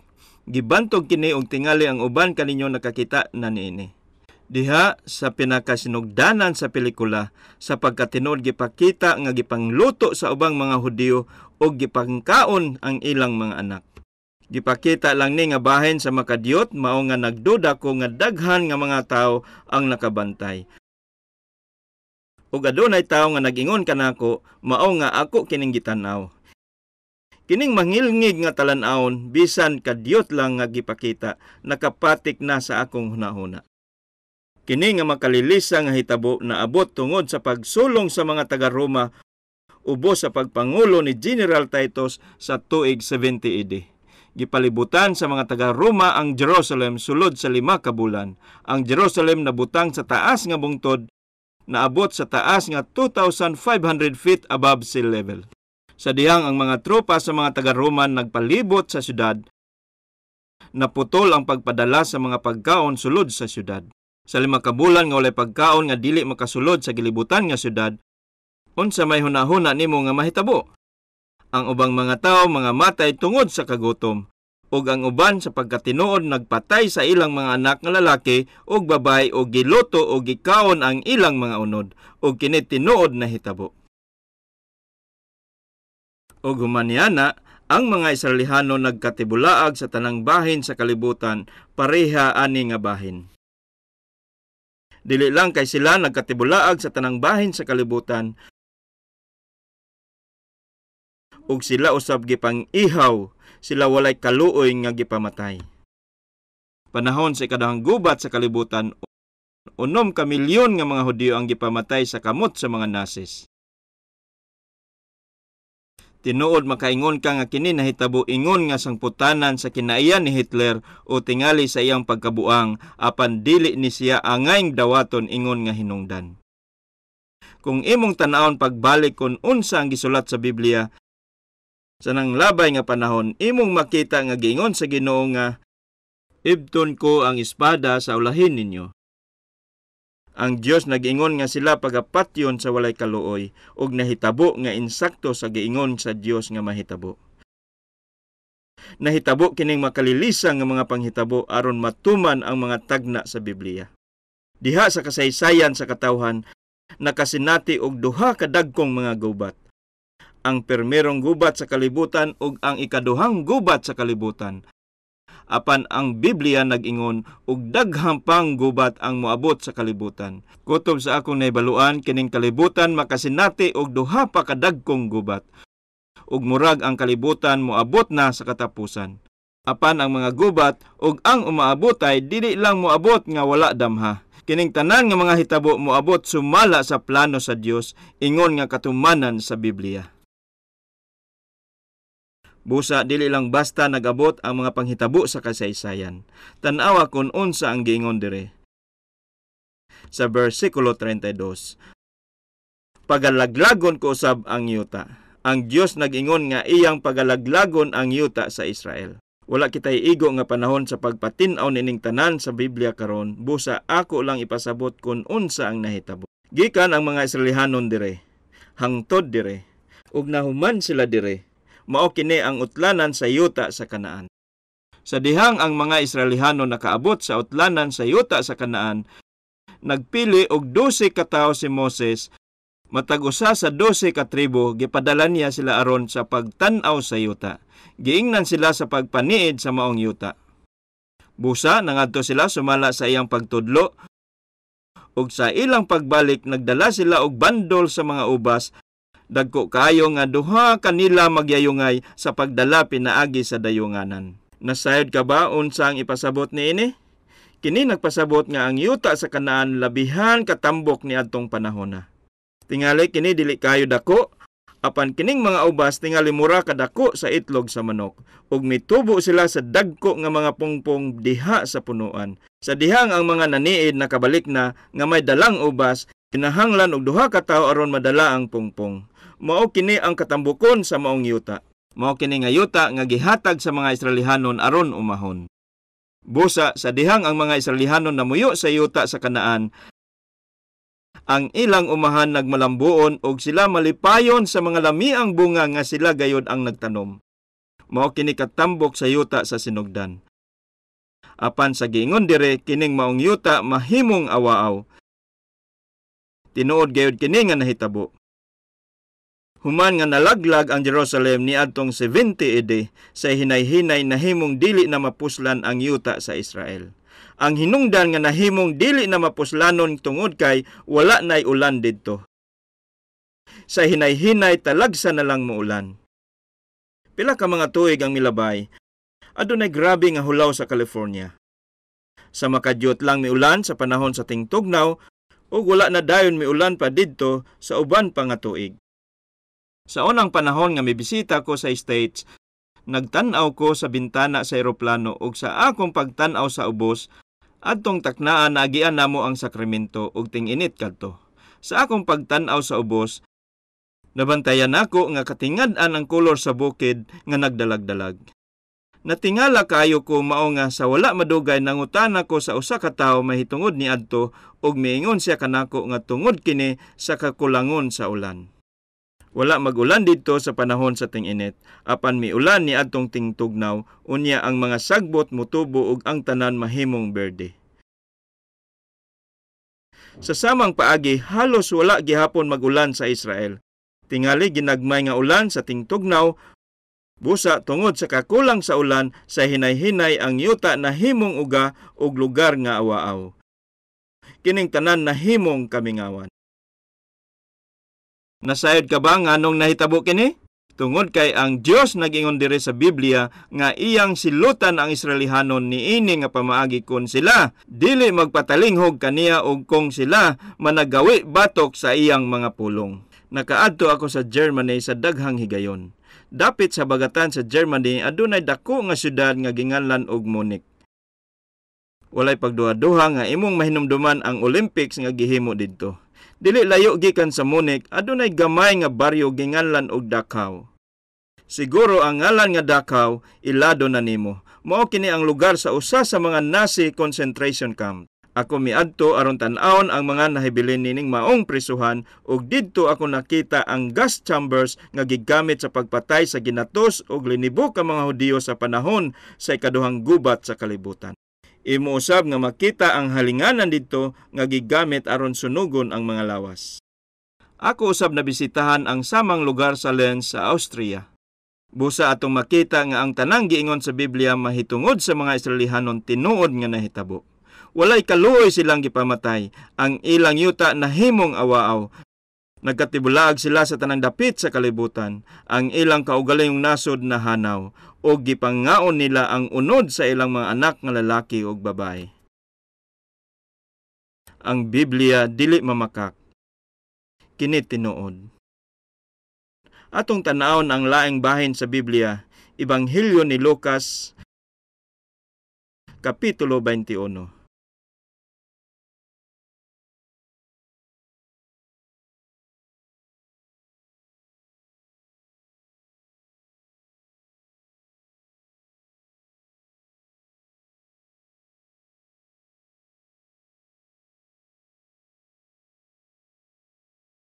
Gibantog kini og tingali ang uban kaninyo nakakita na niini. Diha sa pinakasinugdanan sa pelikula, sa pagkatinuod gipakita nga gipangluto sa ubang mga Hudiyo og gipangkaon ang ilang mga anak. Gipakita lang ni nga bahin sa makadiyot, mao nga nagduda ko nga daghan nga mga tawo ang nakabantay. Ug adunay tawo nga nag-ingon kanako, mao nga ako kining gitan-aw. Kining mangilngig nga talan-awon, bisan kadiyot lang nga gipakita, nakapatik na sa akong hunahuna. Kini nga makalilisa nga hitabo naabot tungod sa pagsulong sa mga taga-Roma ubos sa pagpangulo ni General Titus sa tuig 70 AD. Gipalibutan sa mga taga-Roma ang Jerusalem sulod sa 5 ka bulan. Ang Jerusalem nabutang sa taas nga bungtod, naabot sa taas nga 2,500 feet above sea level. Sa dihang ang mga tropa sa mga taga-Roma nagpalibot sa syudad, naputol ang pagpadala sa mga pagkaon sulod sa syudad. Sa 5 ka bulan nga walay pagkaon nga dili makasulod sa gilibutan nga syudad, unsa may hunahuna nimo nga mahitabo? Ang ubang mga tawo mga matay tungod sa kagutom, ug ang uban sa pagkatinuod nagpatay sa ilang mga anak nga lalaki ug babae ug giluto ug gikaon ang ilang mga unod, ug kini tinuod na hitabo. Ug humaniana, ang mga Israelihano nagkatibulaag sa tanang bahin sa kalibutan, pareha ani nga bahin. Dili lang kay sila nagkatibulaag sa tanang bahin sa kalibutan, ug sila usab gipang-ihaw, sila walay kaluoy nga gipamatay. Panahon sa ikaduhang gubat sa kalibutan, 6 ka milyon nga mga Hudiyo ang gipamatay sa kamot sa mga Nazis. Tinuod makaingon ka nga kini nahitabo ingon nga sangputanan sa kinaiyan ni Hitler o tingali sa iyang pagkabuang, apan dili ni siya angayng dawaton ingon nga hinungdan. Kung imong tan-awon pagbalik kon unsa ang gisulat sa Biblia, sa nang labay nga panahon, imong makita nga giingon sa Ginoo nga, ibton ko ang espada sa ulahin ninyo. Ang Dios nag-ingon nga sila pagapatyon sa walay kaluoy, ug nahitabo nga insakto sa giingon sa Dios nga mahitabo. Nahitabo kining makalilisa nga mga panghitabo aron matuman ang mga tagna sa Biblia. Diha sa kasaysayan sa katawhan, nakasinati og duha ka dagkong mga gubat. Ang permerong gubat sa kalibutan ug ang ikaduhang gubat sa kalibutan. Apan ang Biblia nag-ingon og daghang pang gubat ang moabot sa kalibutan. Kutob sa akong nahibaluan, kining kalibutan makasinati og duha pa ka dagkong gubat. Ug murag ang kalibutan moabot na sa katapusan. Apan ang mga gubat ug ang umaabotay dili lang moabot nga wala damha. Kining tanan nga mga hitabo moabot sumala sa plano sa Dios, ingon nga katumanan sa Biblia. Busa dili lang basta nagabot ang mga panghitabo sa kasaysayan. Tan-awa kun unsa ang giingon dire. Sa bersikulo 32. Pagalaglagon ko usab ang yuta. Ang Dios nag-ingon nga iyang pagalaglagon ang yuta sa Israel. Wala kitay igo nga panahon sa pagpatin-aw nining tanan sa Biblia karon, busa ako lang ipasabot kun unsa ang nahitabo. Gikan ang mga Israelihanon dire, hangtod dire, ug nahuman sila dire. Mao kini ang utlanan sa yuta sa Kanaan. Sa dihang ang mga Israelihanon nakaabot sa utlanan sa yuta sa Kanaan, nagpili og 12 ka tawo si Moses. Matag usa sa 12 ka tribo, gipadala niya sila aron sa pagtan-aw sa yuta. Giingnan sila sa pagpaniid sa maong yuta. Busa nangadto sila sumala sa iyang pagtudlo, ug sa ilang pagbalik nagdala sila og bandol sa mga ubas. Dagko kaayo nga duha kanila magyayungay sa pagdala pinaagi sa dayunganan. Nasayod ka ba unsa ang ipasabot niini? Kini nagpasabot nga ang yuta sa Kanaan labihan katambok niadtong panahona. Tingali kini dili kayo dako, apan kining mga ubas tingali mura kadako sa itlog sa manok, ug mitubo sila sa dagko nga mga pungpong diha sa punuan. Sa dihang ang mga naniid nakabalik na nga may dalang ubas, kinahanglan og duha ka tawo aron madala ang pungpong. Mao kini ang katambukon sa maong yuta. Mao kini nga yuta nga gihatag sa mga Israelihanon aron umahon. Busa sa dihang ang mga Israelihanon namuyo sa yuta sa Kanaan, ang ilang umahan nagmalambuon og sila malipayon sa mga lamiang bunga nga sila gayod ang nagtanom. Mao kini katambok sa yuta sa sinugdan. Apan sa giingon dire, kining maong yuta mahimong awaaw. Tinuod gayod kini nga nahitabo. Human nga nalaglag ang Jerusalem niadtong 70 AD, sa hinay-hinay nahimong dili na mapuslan ang yuta sa Israel. Ang hinungdan nga nahimong dili na mapuslanon tungod kay wala na'y ulan didto. Sa hinay-hinay talagsa na lang muulan. Pila ka mga tuig ang milabay, adunay grabe nga hulaw sa California. Sa makadyot lang miulan sa panahon sa tingtugnaw, ug wala na dayon miulan pa didto sa uban pa nga tuig. Sa unang panahon nga mibisita ko sa States, nagtan-aw ko sa bintana sa eroplano ug sa akong pagtan-aw sa ubos, adtong taknaan naagian namo ang sakramento ug ting-init kadto. Sa akong pagtan-aw sa ubos, nabantayan nako nga katingad-an ang kolor sa bukid nga nagdalag-dalag. Natingala kaayo ko mao nga sa wala madugay nangutana ko sa usa ka tawo mahitungod niadto ug miingon siya kanako nga tungod kini sa kakulangon sa ulan. Wala magulan didto sa panahon sa ting-init, apan miulan niadtong tingtugnaw, unya ang mga sagbot motubo ug ang tanan mahimong berde. Sa samang paagi, halos wala gihapon magulan sa Israel. Tingali ginagmay nga ulan sa tingtugnaw, busa tungod sa kakulang sa ulan, sa hinay-hinay ang yuta nahimong uga ug lugar nga awaaw. Kining tanan nahimong kamingawan. Nasayod ka ba nganong nahitabo kini? Tungod kay ang Dios nag-ingon diri sa Biblia nga iyang silutan ang Israelihanon niini nga pamaagi kon sila dili magpatalinghog kaniya og kung sila managawi batok sa iyang mga pulong. Nakaadto ako sa Germany sa daghang higayon. Dapit sa bagatan sa Germany adunay dako nga syudad nga ginganlan og Munich. Walay pagduha-duha nga imong mahinumduman ang Olympics nga gihimo didto. Dili layo gikan sa Munich, adunay gamay nga baryo ginganlan og Dachau. Siguro ang ngalan nga Dachau ilado na nimo. Mao kini ang lugar sa usa sa mga Nazi concentration camp. Ako miadto aron tan-awon ang mga nahibilin nining maong prisuhan ug didto ako nakita ang gas chambers nga gigamit sa pagpatay sa ginatos og linibo ka mga Hudiyo sa panahon sa ikaduhang gubat sa kalibutan. Imo usab nga makita ang halinganan didto nga gigamit aron sunugon ang mga lawas. Ako usab nabisitahan ang samang lugar sa Linz sa Austria. Busa atong makita nga ang tanang giingon sa Biblia mahitungod sa mga Israelihanon tinuod nga nahitabo. Walay kaluoy silang gipamatay, ang ilang yuta nahimong awaaw. Nagkatibulaag sila sa tanang dapit sa kalibutan, ang ilang kaugalingong nasod nahanaw, ug gipangaon nila ang unod sa ilang mga anak nga lalaki ug babae. Ang Biblia dili mamakak. Kini tinuod. Atong tan-awon ang laing bahin sa Biblia, Ebanghelyo ni Lucas, Kapitulo 21.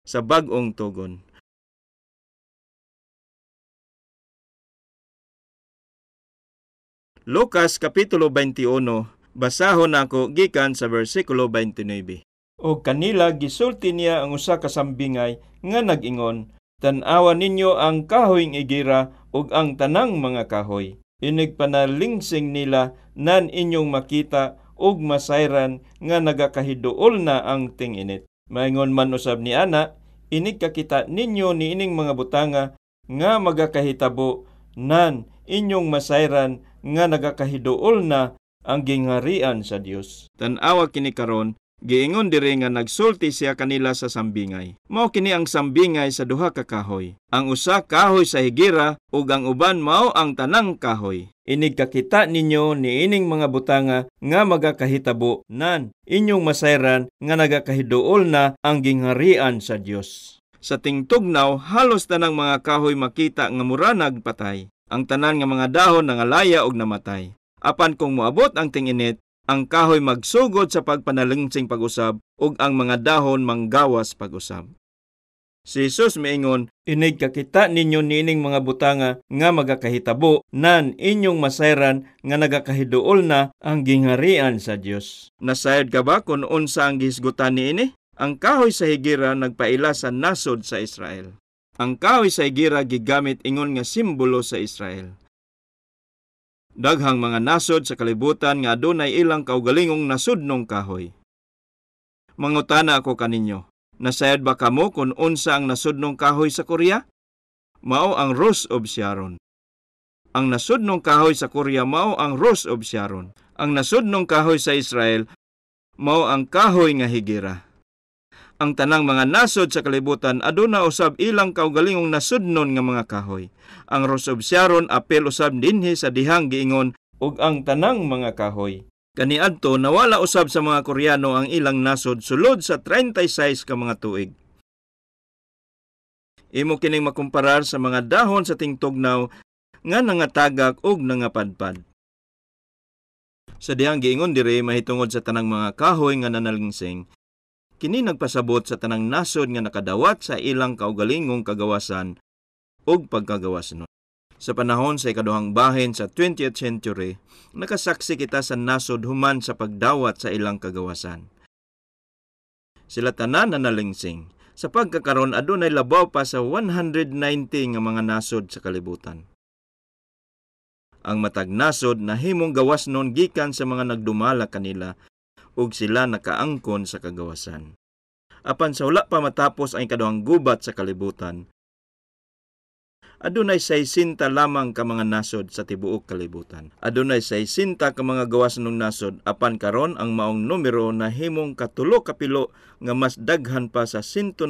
Sa bag-ong tugon. Lucas Kapitulo 21, basahon nako gikan sa versikulo 29. O kanila gisulti niya ang usa ka sambingay nga nag-ingon, tan-awa ninyo ang kahoy igira ug ang tanang mga kahoy. Inig panalingsing nila nan inyong makita ug masayran nga nagakahiduol na ang ting-init. Maingon man usab ni ana, inig kakita ninyo niining mga butanga nga magakahitabo nan inyong masayran nga nagakahiduol na ang gingharian sa Dios. Tan-awa kini karon, giingon diri nga nagsulti siya kanila sa sambingay. Mao kini ang sambingay sa duha ka kahoy. Ang usa kahoy sa higera ug ang uban mao ang tanang kahoy. Inig kakita ninyo niining mga butanga nga magakahitabo nan inyong masayran nga nagakahiduol na ang gingharian sa Dios. Sa tingtugnaw, halos tanang mga kahoy makita nga mura nagpatay. Ang tanan nga mga dahon nangalaya og namatay. Apan kung moabot ang ting-init, ang kahoy magsugod sa pagpanalingsing pag-usab ug ang mga dahon manggawas pag-usab. Si Jesus miingon, inig kakita ninyo niining mga butanga nga magakahitabo nan inyong masayran nga nagakahiduol na ang gingharian sa Dios. Nasayod ka ba kung unsa ang gihisgutan niini? Ang kahoy sa higera nagpaila sa nasod sa Israel. Ang kahoy sa higera gigamit ingon nga simbolo sa Israel. Daghang mga nasod sa kalibutan nga adunay ilang kaugalingong nasudnong kahoy. Mangutana ako kaninyo, nasayod ba kamo kung unsa ang nasudnong kahoy sa Korea? Mao ang Rose of Sharon. Ang nasudnong kahoy sa Korea mao ang Rose of Sharon. Ang nasudnong kahoy sa Israel mao ang kahoy nga higera. Ang tanang mga nasod sa kalibutan aduna usab ilang kaugalingong nasudnon nga mga kahoy. Ang Rose of Sharon apel usab dinhi sa dihang giingon ug ang tanang mga kahoy. Kaniadto nawala usab sa mga Koreano ang ilang nasod sulod sa 36 ka mga tuig. Imo kining makumparar sa mga dahon sa tingtugnaw nga nangatagak ug nangapadpad. Sa dihang giingon diri mahitungod sa tanang mga kahoy nga nanalingsing, kini nagpasabot sa tanang nasod nga nakadawat sa ilang kaugalingong kagawasan ug pagkagawas nun. Sa panahon sa ikaduhang bahin sa 20th century, nakasaksi kita sa nasod human sa pagdawat sa ilang kagawasan. Sila tanan na nalingsing. Sa pagkakaron adunay labaw pa sa 190 nga mga nasod sa kalibutan. Ang matag nasod nahimong gawas nun gikan sa mga nagdumala kanila ug sila nakaangkon sa kagawasan. Apan sa wala pa matapos ang ikaduhang gubat sa kalibutan, adunay 60 lamang ka mga nasod sa tibuok kalibutan. Adunay 60 ka mga gawas nung nasod, apan karon ang maong numero nahimong 3 kapilo nga mas daghan pa sa 190.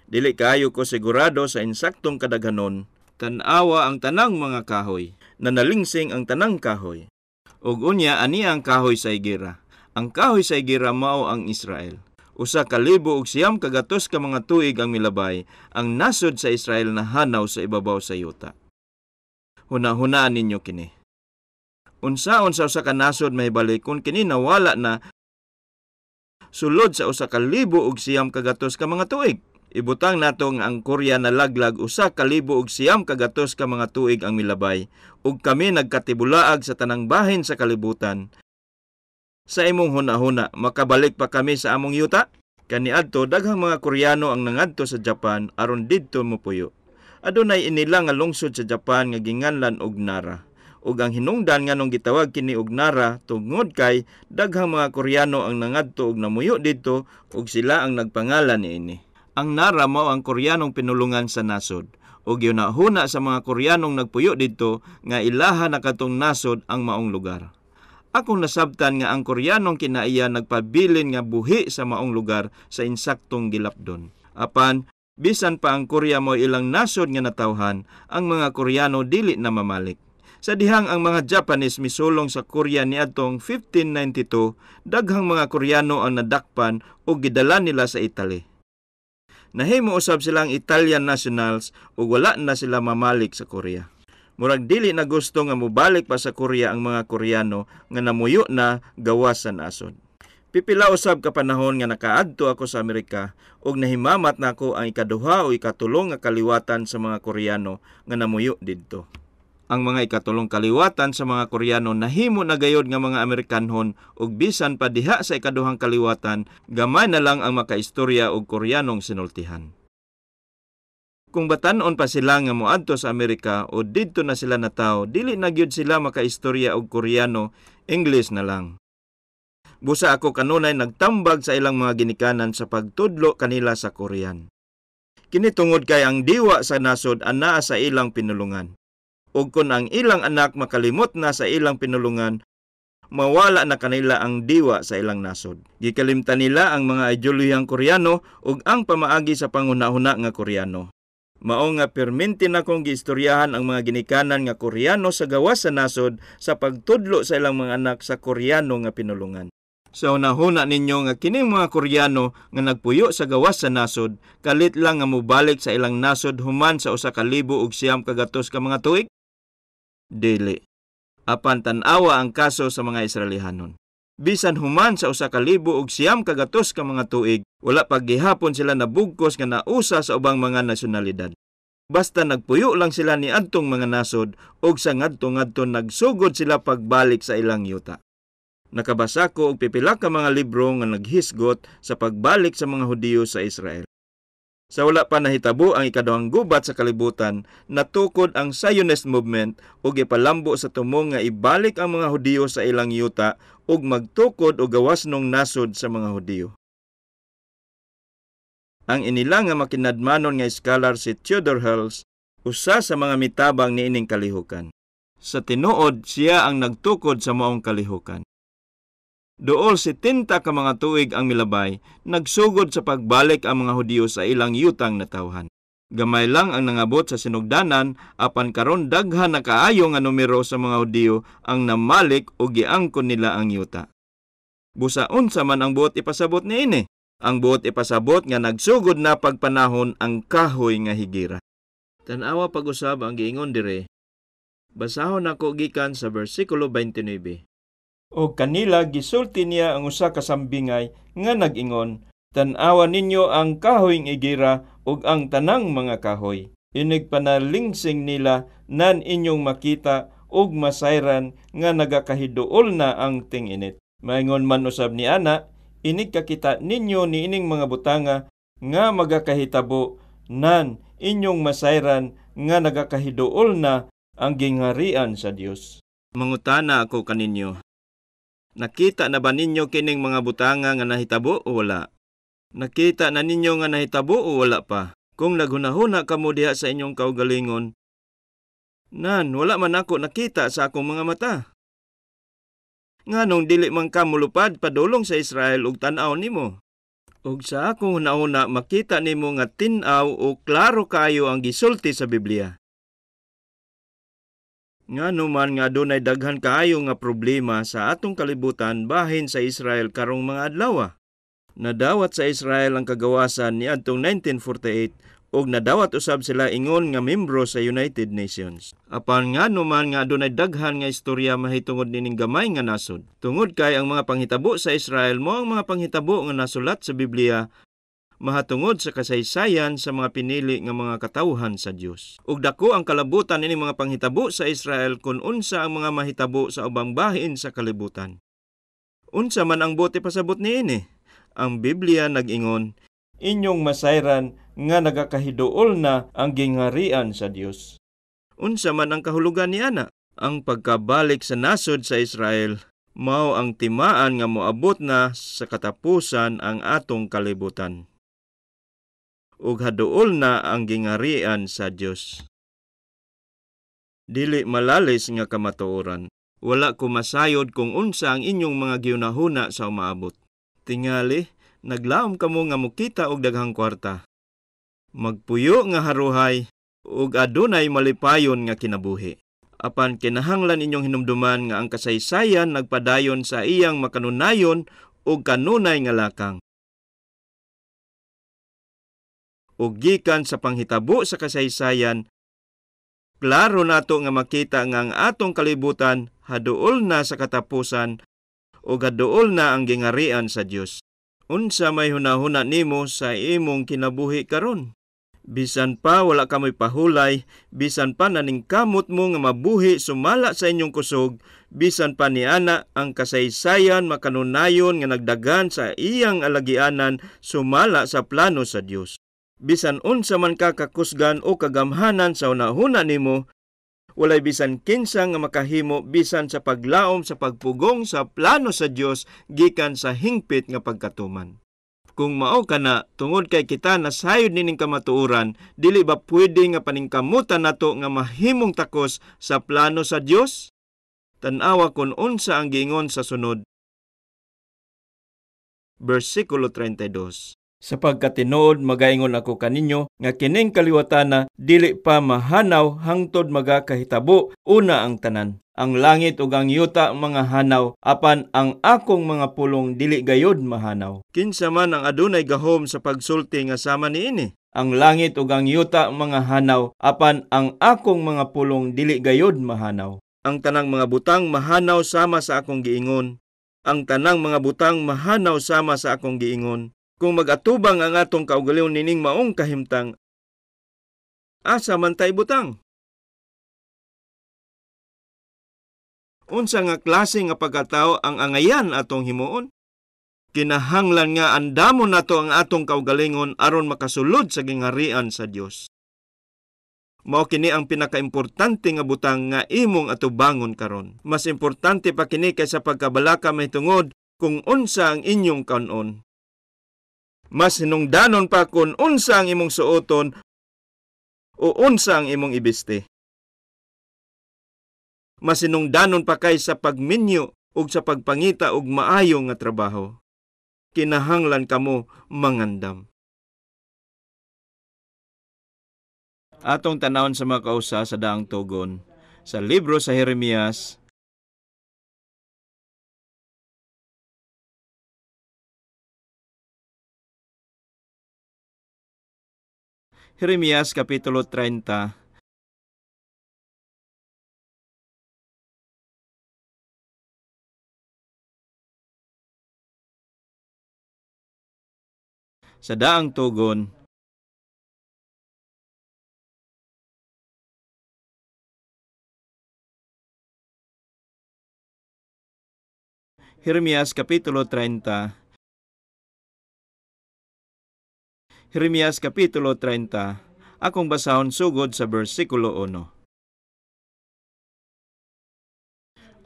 Dili kaayo ko sigurado sa insaktong kadaghanon. Tan-awa ang tanang mga kahoy, nanalingsing ang tanang kahoy. Ug unya ani ang kahoy sa higera. Ang kahoy sa higera mao ang Israel. 1,900 ka mga tuig ang milabay, ang nasod sa Israel na hanaw sa ibabaw sa yuta. Huna-hunaan ninyo kini. Unsaon sa usa ka nasod mahibalik kung kini nawala na sulod sa 1,900 ka mga tuig? Ibutang nato nga ang Korea nalaglag 1,900 ka mga tuig ang milabay, ug kami nagkatibulaag sa tanang bahin sa kalibutan. Sa imong huna-huna, makabalik pa kami sa among yuta? Kaniadto daghang mga Koreano ang nangadto sa Japan aron didto mopuyo. Adunay inila nga lungsod sa Japan nga ginganlan og Nara. Ug ang hinungdan nganong gitawag kini og Nara tungod kay daghang mga Koreano ang nangadto og namuyo didto ug sila ang nagpangalan niini. Ang Nara mao ang Koreanong pinulungan sa nasod ug gihuna-huna sa mga Koreanong nagpuyo didto nga ilaha na katong nasod ang maong lugar. Akong nasabtan nga ang Koreanong kinaiya nagpabilin nga buhi sa maong lugar sa insaktong gilapdon. Apan bisan pa ang Korea mo ilang nasod nga natawhan, ang mga Koreano dili na mamalik. Sa dihang ang mga Japanese misulong sa Korea niadtong 1592, daghang mga Koreano ang nadakpan ug gidala nila sa Italy. Nahimo usab silang Italian nationals ug wala na sila mamalik sa Korea. Murag dili na gusto nga mobalik pa sa Korea ang mga Koreano nga namuyo na gawas sa nasod. Pipila usab ka panahon nga nakaadto ako sa Amerika ug nahimamat nako ang ikaduha o ikatulong nga kaliwatan sa mga Koreano nga namuyo didto. Ang mga ikatulong kaliwatan sa mga Koreano nahimo na gayod nga mga Amerikanhon ug bisan pa diha sa ikaduhang kaliwatan, gamay na lang ang makaistorya og Koreanong sinultihan. Kung batan-on pa sila nga moadto sa Amerika o didto na sila natawo, dili na gyud sila makaistorya og Koreano, English na lang. Busa ako kanunay nagtambag sa ilang mga ginikanan sa pagtudlo kanila sa Korean. Kini tungod kay ang diwa sa nasod anaa sa ilang pinulungan. Ug kun ang ilang anak makalimot na sa ilang pinulungan, mawala na kanila ang diwa sa ilang nasod. Gikalimtan nila ang mga ideolohiyang Koreano ug ang pamaagi sa panghuna-huna nga Koreano. Mao nga perminti na kong giistoryahan ang mga ginikanan nga Koreano sa gawas sa nasod sa pagtudlo sa ilang mga anak sa Koreano nga pinulungan. Sa hunahuna ninyo nga kining mga Koreano nga nagpuyo sa gawas sa nasod, kalit lang nga mobalik sa ilang nasod human sa 1,900 ka mga tuig? Dili. Apan tan-awa ang kaso sa mga Israelihanon. Bisan human sa 1,900 ka mga tuig, wala paggihapon sila nabugkos nga nausa sa ubang mga nasyonalidad. Basta nagpuyo lang sila ni adtong mga nasod ug sa ngadto-ngadto nagsugod sila pagbalik sa ilang yuta. Nakabasa ko og pipila ka mga libro nga naghisgot sa pagbalik sa mga Hudiyo sa Israel. Sa wala pa nahitabo ang ikaduhang gubat sa kalibutan, natukod ang Zionist movement ug ipalambo sa tumong nga ibalik ang mga Hudiyo sa ilang yuta ug magtukod og gawas nung nasod sa mga Hudiyo. Ang inila nga makinadmanon nga scholar si Theodor Herzl, usa sa mga mitabang niining kalihukan. Sa tinuod, siya ang nagtukod sa maong kalihukan. Duol 70 ka mga tuig ang milabay, nagsugod sa pagbalik ang mga Hudiyo sa ilang yutang natawhan. Gamay lang ang nangabot sa sinugdanan, apan karon daghan na kaayo nga numero sa mga Hudiyo ang namalik o giangkon nila ang yuta. Busa unsa man ang buot ipasabot niini? Ang buot ipasabot nga nagsugod na pagpanahon ang kahoy nga higira. Tan-awa pag-usab ang giingon dire. Basahon nako gikan sa bersikulo 29. O kanila gisulti niya ang usa ka sambingay nga nag-ingon, tan-awa ninyo ang kahoy igira ug ang tanang mga kahoy. Inig panalingsing nila nan inyong makita ug masayran nga nagakahiduol na ang ting-init. Maingon man usab ni ana, inig kakita ninyo niining mga butanga nga magakahitabo nan inyong masayran nga nagakahiduol na ang gingharian sa Dios. Mangutana ako kaninyo, nakita na ba ninyo kining mga butanga nga nahitabo o wala? Nakita na ninyo nga nahitabo o wala pa? Kung naghunahuna kamo diha sa inyong kaugalingon, nan, wala man ako nakita sa akong mga mata. Nganong dili man ka mulupad padulong sa Israel ug tan-aw nimo? Ug sa akong hunahuna makita nimo nga tin-aw o klaro kaayo ang gisulti sa Biblia. Ngano man nga adunay daghan kaayo nga problema sa atong kalibutan bahin sa Israel karong mga adlaw. Nadawat sa Israel ang kagawasan niadtong 1948 ug nadawat usab sila ingon nga membro sa United Nations. Apan ngano man nga adunay daghan nga istorya mahitungod nining gamay nga nasod. Tungod kay ang mga panghitabo sa Israel mo ang mga panghitabo nga nasulat sa Biblia mahatungod sa kasaysayan sa mga pinili nga mga katawhan sa Dios. Ug dako ang kalabutan nining mga panghitabo sa Israel kun unsa ang mga mahitabo sa ubang bahin sa kalibutan. Unsa man ang buot ipasabot niini? Ang Biblia nag-ingon, Inyong masayran nga nagakahiduol na ang gingharian sa Dios. Unsa man ang kahulugan ni ana? Ang pagkabalik sa nasod sa Israel mao ang timaan nga moabot na sa katapusan ang atong kalibutan. Ug haduol na ang gingharian sa Dios. Dili malalis nga kamatuoran. Wala ko masayod kung unsa ang inyong mga gihunahuna sa umaabot. Tingali, naglaom kamo nga mokita og daghang kwarta. Magpuyo nga haruhay ug adunay malipayon nga kinabuhi. Apan kinahanglan inyong hinumduman nga ang kasaysayan nagpadayon sa iyang makanunayon ug kanunay nga lakang. Ug gikan sa panghitabo sa kasaysayan, klaro nato nga makita nga ang atong kalibutan haduol na sa katapusan ug haduol na ang gingharian sa Dios. Unsa may hunahuna nimo sa imong kinabuhi karon? Bisan pa wala kamoy pahulay, bisan pa naningkamot mo nga mabuhi sumala sa inyong kusog, bisan pa niana ang kasaysayan makanunayon nga nagdagan sa iyang alagianan sumala sa plano sa Dios. Bisan unsa man ka kakusgan o kagamhanan sa hunahuna nimo, walay bisan kinsa nga makahimo bisan sa paglaom sa pagpugong sa plano sa Dios gikan sa hingpit nga pagkatuman. Kung mao kana, tungod kay kita nasayod nining kamatuoran, dili ba pwede nga paningkamutan nato nga mahimong takos sa plano sa Dios? Tan-awa kun unsa ang giingon sa sunod. Bersikulo 32. Sapagkat tinuod magaingon ako kaninyo nga kining kaliwatana dili pa mahanaw hangtod magakahitabo una ang tanan. Ang langit ug ang yuta mga hanaw, apan ang akong mga pulong dili gayod mahanaw. Kinsa man ang adunay gahom sa pagsulti nga sama niini? Ang langit ug ang yuta mga hanaw, apan ang akong mga pulong dili gayod mahanaw. Ang tanang mga butang mahanaw sama sa akong giingon. Ang tanang mga butang mahanaw sama sa akong giingon. Kung mag-atubang ang atong kaugalingon nining maong kahimtang, asa man tay butang? Unsa nga klase nga pagkatao ang angayan atong himuon? Kinahanglan nga andamon nato ang atong kaugalingon aron makasulod sa gingharian sa Dios. Mao kini ang pinakaimportante nga butang nga imong atubangon karon. Mas importante pa kini kaysa pagkabalaka mahitungod kung unsa ang inyong kanon. Mas hinungdanon pa kung unsa ang imong suoton o unsa ang imong ibiste. Mas hinungdanon pa kay sa pagminyo ug sa pagpangita og maayo nga trabaho. Kinahanglan kamo mangandam. Atong tanawon sa mga kausa sa daang tugon sa libro sa Jeremias, Jeremias Kapitulo 30, sa daang tugon, Jeremias Kapitulo 30, Jeremias Kapitulo 30, akong basahon sugod sa bersikulo 1.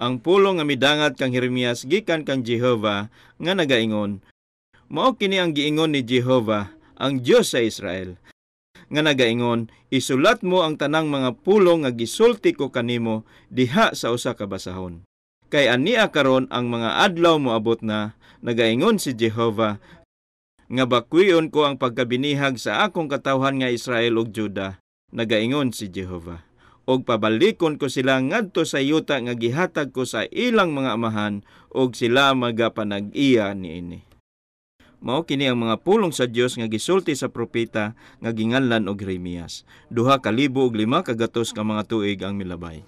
Ang pulong nga midangat kang Jeremias gikan kang Jehova nga nagaingon, mao kini ang giingon ni Jehova, ang Dios sa Israel, nga nagaingon, isulat mo ang tanang mga pulong nga gisulti ko kanimo diha sa usa ka basahon. Kay ania karon ang mga adlaw moabot na, nagaingon si Jehova, nga bakwion ko ang pagkabinihag sa akong katawhan nga Israel ug Juda, nagaingon si Jehova. Og pabalikon ko sila ngadto sa yuta nga gihatag ko sa ilang mga amahan, og sila magapanag-iya niini. Mao kini ang mga pulong sa Dios nga gisulti sa propeta nga ginganlan og Jeremias. 2,500 ka mga tuig ang milabay.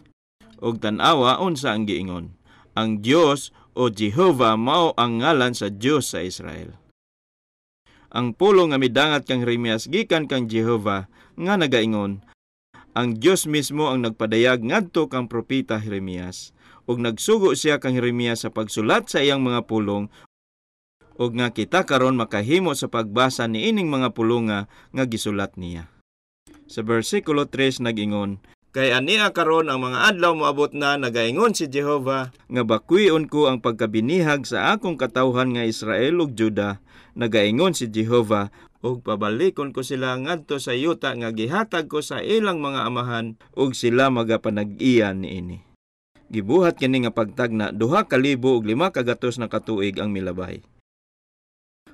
Og tan-awa unsa ang giingon. Ang Dios o Jehova mao ang ngalan sa Dios sa Israel. Ang pulong nga midangat kang Jeremias gikan kang Jehova nga nagaingon, ang Dios mismo ang nagpadayag ngadto kang propeta Jeremias, ug nagsugo siya kang Jeremias sa pagsulat sa iyang mga pulong Ug nga kita karon makahimo sa pagbasa niining mga pulunga nga gisulat niya. Sa bersikulo 3 nag-ingon, "Kay ania karon ang mga adlaw moabot na, nagaingon si Jehova, nga bakwion ko ang pagkabinihag sa akong katawhan nga Israel ug Juda, nagaingon si Jehova, ug pabalikon ko sila ngadto sa yuta nga gihatag ko sa ilang mga amahan, ug sila magapanag-iya niini." Gibuhat kini nga pagtagna 2,500 na katuig ang milabay.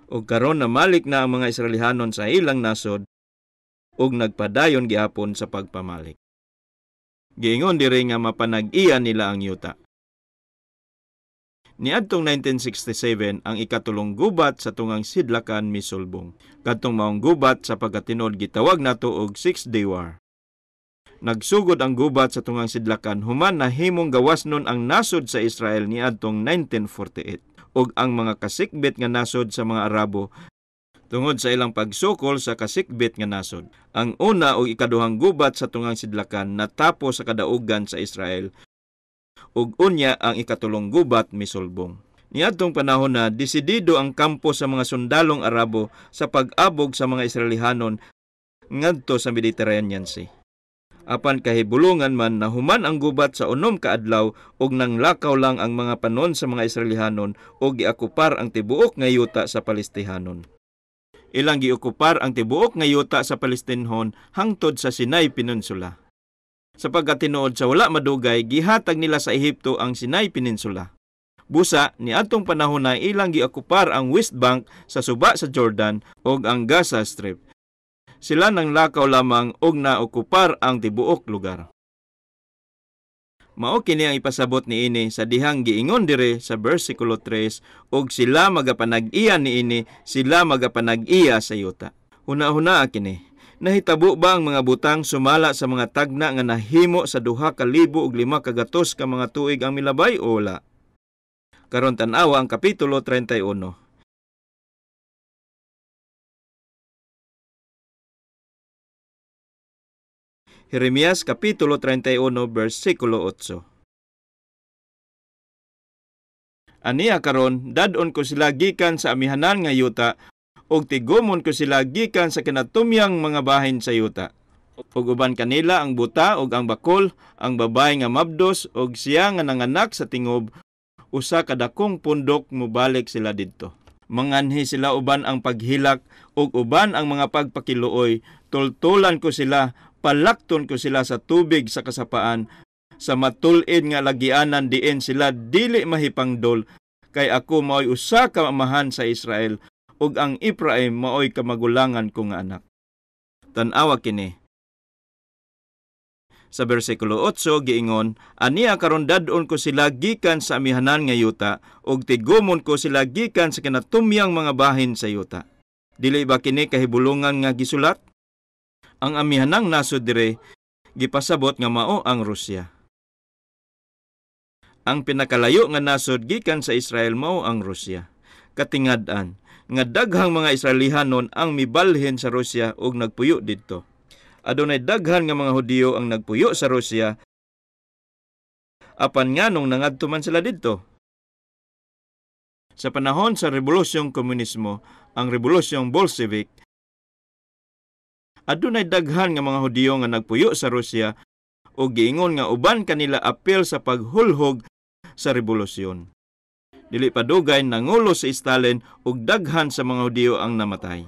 Ug karon namalik na ang mga Israelihanon sa ilang nasod ug nagpadayon gihapon sa pagpamalik. Giingon diri nga mapanag-iya nila ang yuta. Niadtong 1967 ang ikatulong gubat sa tungang sidlakan misulbong. Kadtong maong gubat sa pagkatinod gitawag nato og 6-Day War. Nagsugod ang gubat sa tungang sidlakan human nahimong gawas nun ang nasod sa Israel niadtong 1948 ug ang mga kasikbit nga nasod sa mga Arabo tungod sa ilang pagsukol sa kasikbit nga nasod. Ang una ug ikaduhang gubat sa tungang sidlakan natapos sa kadaugan sa Israel ug unya ang ikatulong gubat misulbong. Niadtong panahon na desidido ang kampo sa mga sundalong Arabo sa pag-abog sa mga Israelihanon ngadto sa Mediterranean Sea. Apan kahibulungan man na human ang gubat sa 6 ka adlaw ug nanglakaw lang ang mga panon sa mga Israelihanon ug giakupar ang tibuok nga yuta sa Palestihanon. Ilang giokupar ang tibuok nga yuta sa Palestinhon hangtod sa Sinai Peninsula. Sa pagkatinuod sa wala madugay, gihatag nila sa Ehipto ang Sinai Peninsula. Busa, niadtong panahon na ilang giokupar ang West Bank sa suba sa Jordan ug ang Gaza Strip. Sila nang lakaw lamang og naokupar ang tibuok lugar. Mao kini ang ipasabot niini sa dihang giingon dire sa bersikulo 3, og sila magapanag-iya niini, sila magapanag-iya sa yuta. Huna-huna kini. Nahitabo ba ang mga butang sumala sa mga tagna nga nahimo sa 2,500 ka mga tuig ang milabay o wala? Karon tan-awa ang kapitulo 31. Jeremias Kapitulo 31, versikulo 8. Aniya karon, dad-on ko sila gikan sa amihanan nga yuta, ug tigumon ko sila gikan sa kinatumyang mga bahin sa yuta. Ug uban kanila ang buta ug ang bakol, ang babae nga mabdos ug siya nga nanganak sa tingob, usa ka dakong pundok mobalik sila didto. Manganhi sila uban ang paghilak ug uban ang mga pagpakiluoy, tultulan ko sila, palakton ko sila sa tubig sa kasapaan, sa matul-id nga lagianan diin sila dili mahipangdol, kay ako maoy usa ka amahan sa Israel, ug ang Ephraim maoy kamagulangan ko nga anak. Tan-awa kini. Sa bersikulo 8 giingon, aniya karon dad-on ko sila gikan sa amihanan nga yuta, ug tigumon ko sila gikan sa kinatumyang mga bahin sa yuta. Dili ba kini kahibulungan nga gisulat? Ang amihanang nasod dire gipasabot nga mao ang Rusya. Ang pinakalayo nga nasod gikan sa Israel mao ang Rusya. Katingad-an nga daghang mga Israelihanon ang mibalhin sa Rusya ug nagpuyo didto. Adunay daghan nga mga Hudiyo ang nagpuyo sa Rusya, apan nganong nangadto man sila didto? Sa panahon sa Rebolusyong Komunismo, ang Rebolusyong Bolshevik, adunay daghan nga mga Hudiyo nga nagpuyo sa Rusya ug giingon nga uban kanila apil sa paghulhog sa rebolusyon. Dili pa dugay nangulo si Stalin ug daghan sa mga Hudiyo ang namatay.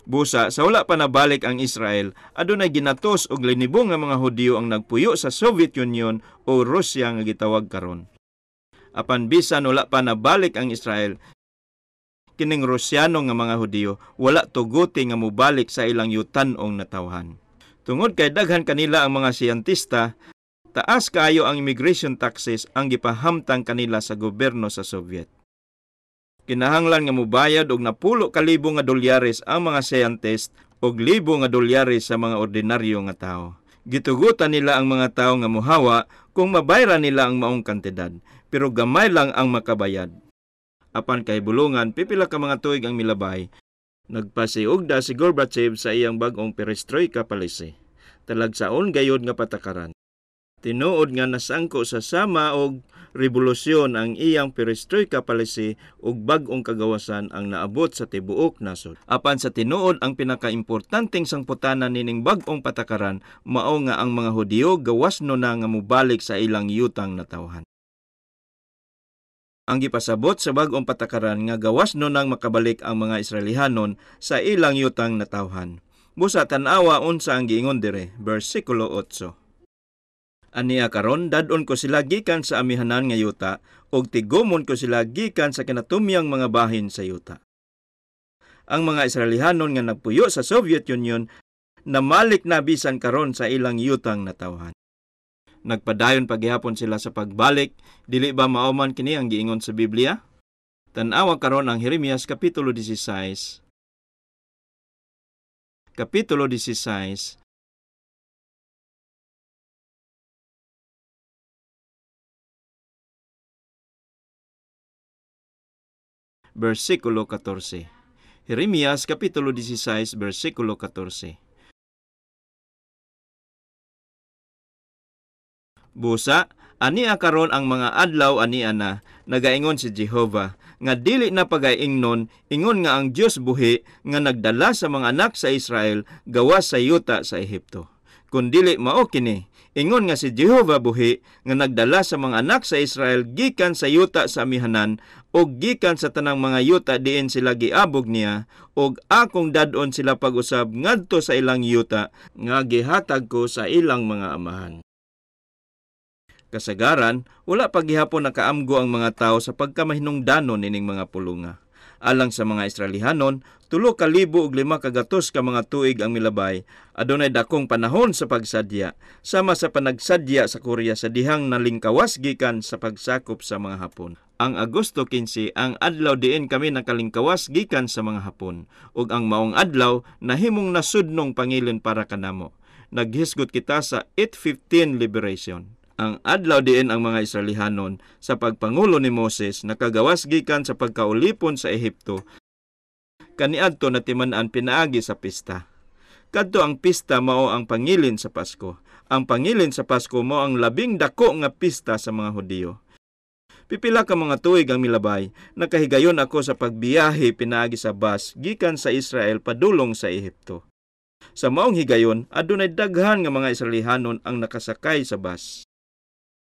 Busa, sa wala pa nabalik ang Israel, adunay ginatos og linibong nga mga Hudiyo ang nagpuyo sa Soviet Union o Rusya nga gitawag karon. Apan bisan wala pa nabalik ang Israel, kining Rusyano nga mga Hudiyo wala tuguti nga mobalik sa ilang yutan-ong natawhan. Tungod kay daghan kanila ang mga siyentista, taas kaayo ang immigration taxes ang gipahamtang kanila sa gobyerno sa Soviet. Kinahanglan nga mobayad og 10,000 nga dolyares ang mga scientist og 1,000 nga dolyares sa mga ordinaryo nga tawo. Gitugutan nila ang mga tawo nga mohawa kung mabayran nila ang maong kantidad, pero gamay lang ang makabayad. Apan kay bulungan, pipila ka mga tuig ang milabay, nagpasiugda si Gorbachev sa iyang bag-ong perestroika policy. Talagsaon gayod nga patakaran. Tinuod nga nasangko sa sama og Revolusyon ang iyang perestroika policy ug bag-ong kagawasan ang naabot sa tibuok nasod. Apan sa tinuod, ang pinakaimportanteng sangputanan nining bag-ong patakaran mao nga ang mga Hudiyo gawas no na nga mobalik sa ilang yutang natawhan. Ang gipasabot sa bag-ong patakaran nga gawas no nang makabalik ang mga Israelihanon sa ilang yutang natawhan. Busa tan-awa unsa ang giingon dire, bersikulo 8. Ania karon dad-on ko sila gikan sa amihanan nga yuta ug tigumon ko sila gikan sa kinatumyang mga bahin sa yuta. Ang mga Israelihanon nga nagpuyo sa Soviet Union namalik na bisan karon sa ilang yutang natawhan. Nagpadayon paghihapon sila sa pagbalik, dili ba mao man kini ang giingon sa Biblia? Tan-awa karon ang Jeremias kapitulo 16. Kapitulo 16, versikulo 14. Jeremias kapitulo 16, versikulo 14. Busa, ania karon ang mga adlaw ania na, nagaingon si Jehova, nga dili na pagaingnon, ingon nga ang Dios buhi, nga nagdala sa mga anak sa Israel, gawas sa yuta sa Ehipto. Kun dili mao kini, ingon nga si Jehova buhi, nga nagdala sa mga anak sa Israel gikan sa yuta sa amihanan, og gikan sa tanang mga yuta diin sila giabog niya, og akong dad-on sila pag-usab ngadto sa ilang yuta, nga gihatag ko sa ilang mga amahan. Kasagaran, wala paghihapon nakaamgo ang mga tao sa pagkamahinungdanon nining mga pulunga. Alang sa mga Israelihanon, 3,500 ka mga tuig ang milabay, adunay dakong panahon sa pagsadya, sama sa panagsadya sa Korea sa dihang nalingkawas gikan sa pagsakop sa mga Hapon. Ang Agosto 15 ang adlaw diin kami nakalingkawas gikan sa mga Hapon, ug ang maong adlaw nahimong nasudnong pangilin para kanamo. Naghisgot kita sa 8:15 Liberation. Ang adlaw diin ang mga Israelihanon sa pagpangulo ni Moses nakagawas gikan sa pagkaulipon sa Ehipto, kaniadto natiman-an pinaagi sa pista. Kadto ang pista mao ang pangilin sa Pasko. Ang pangilin sa Pasko mao ang labing dako nga pista sa mga Hudiyo. Pipila ka mga tuig ang milabay, nakahigayon ako sa pagbiyahe pinaagi sa bus gikan sa Israel padulong sa Ehipto. Sa maong higayon, adunay daghan nga mga Israelihanon ang nakasakay sa bus.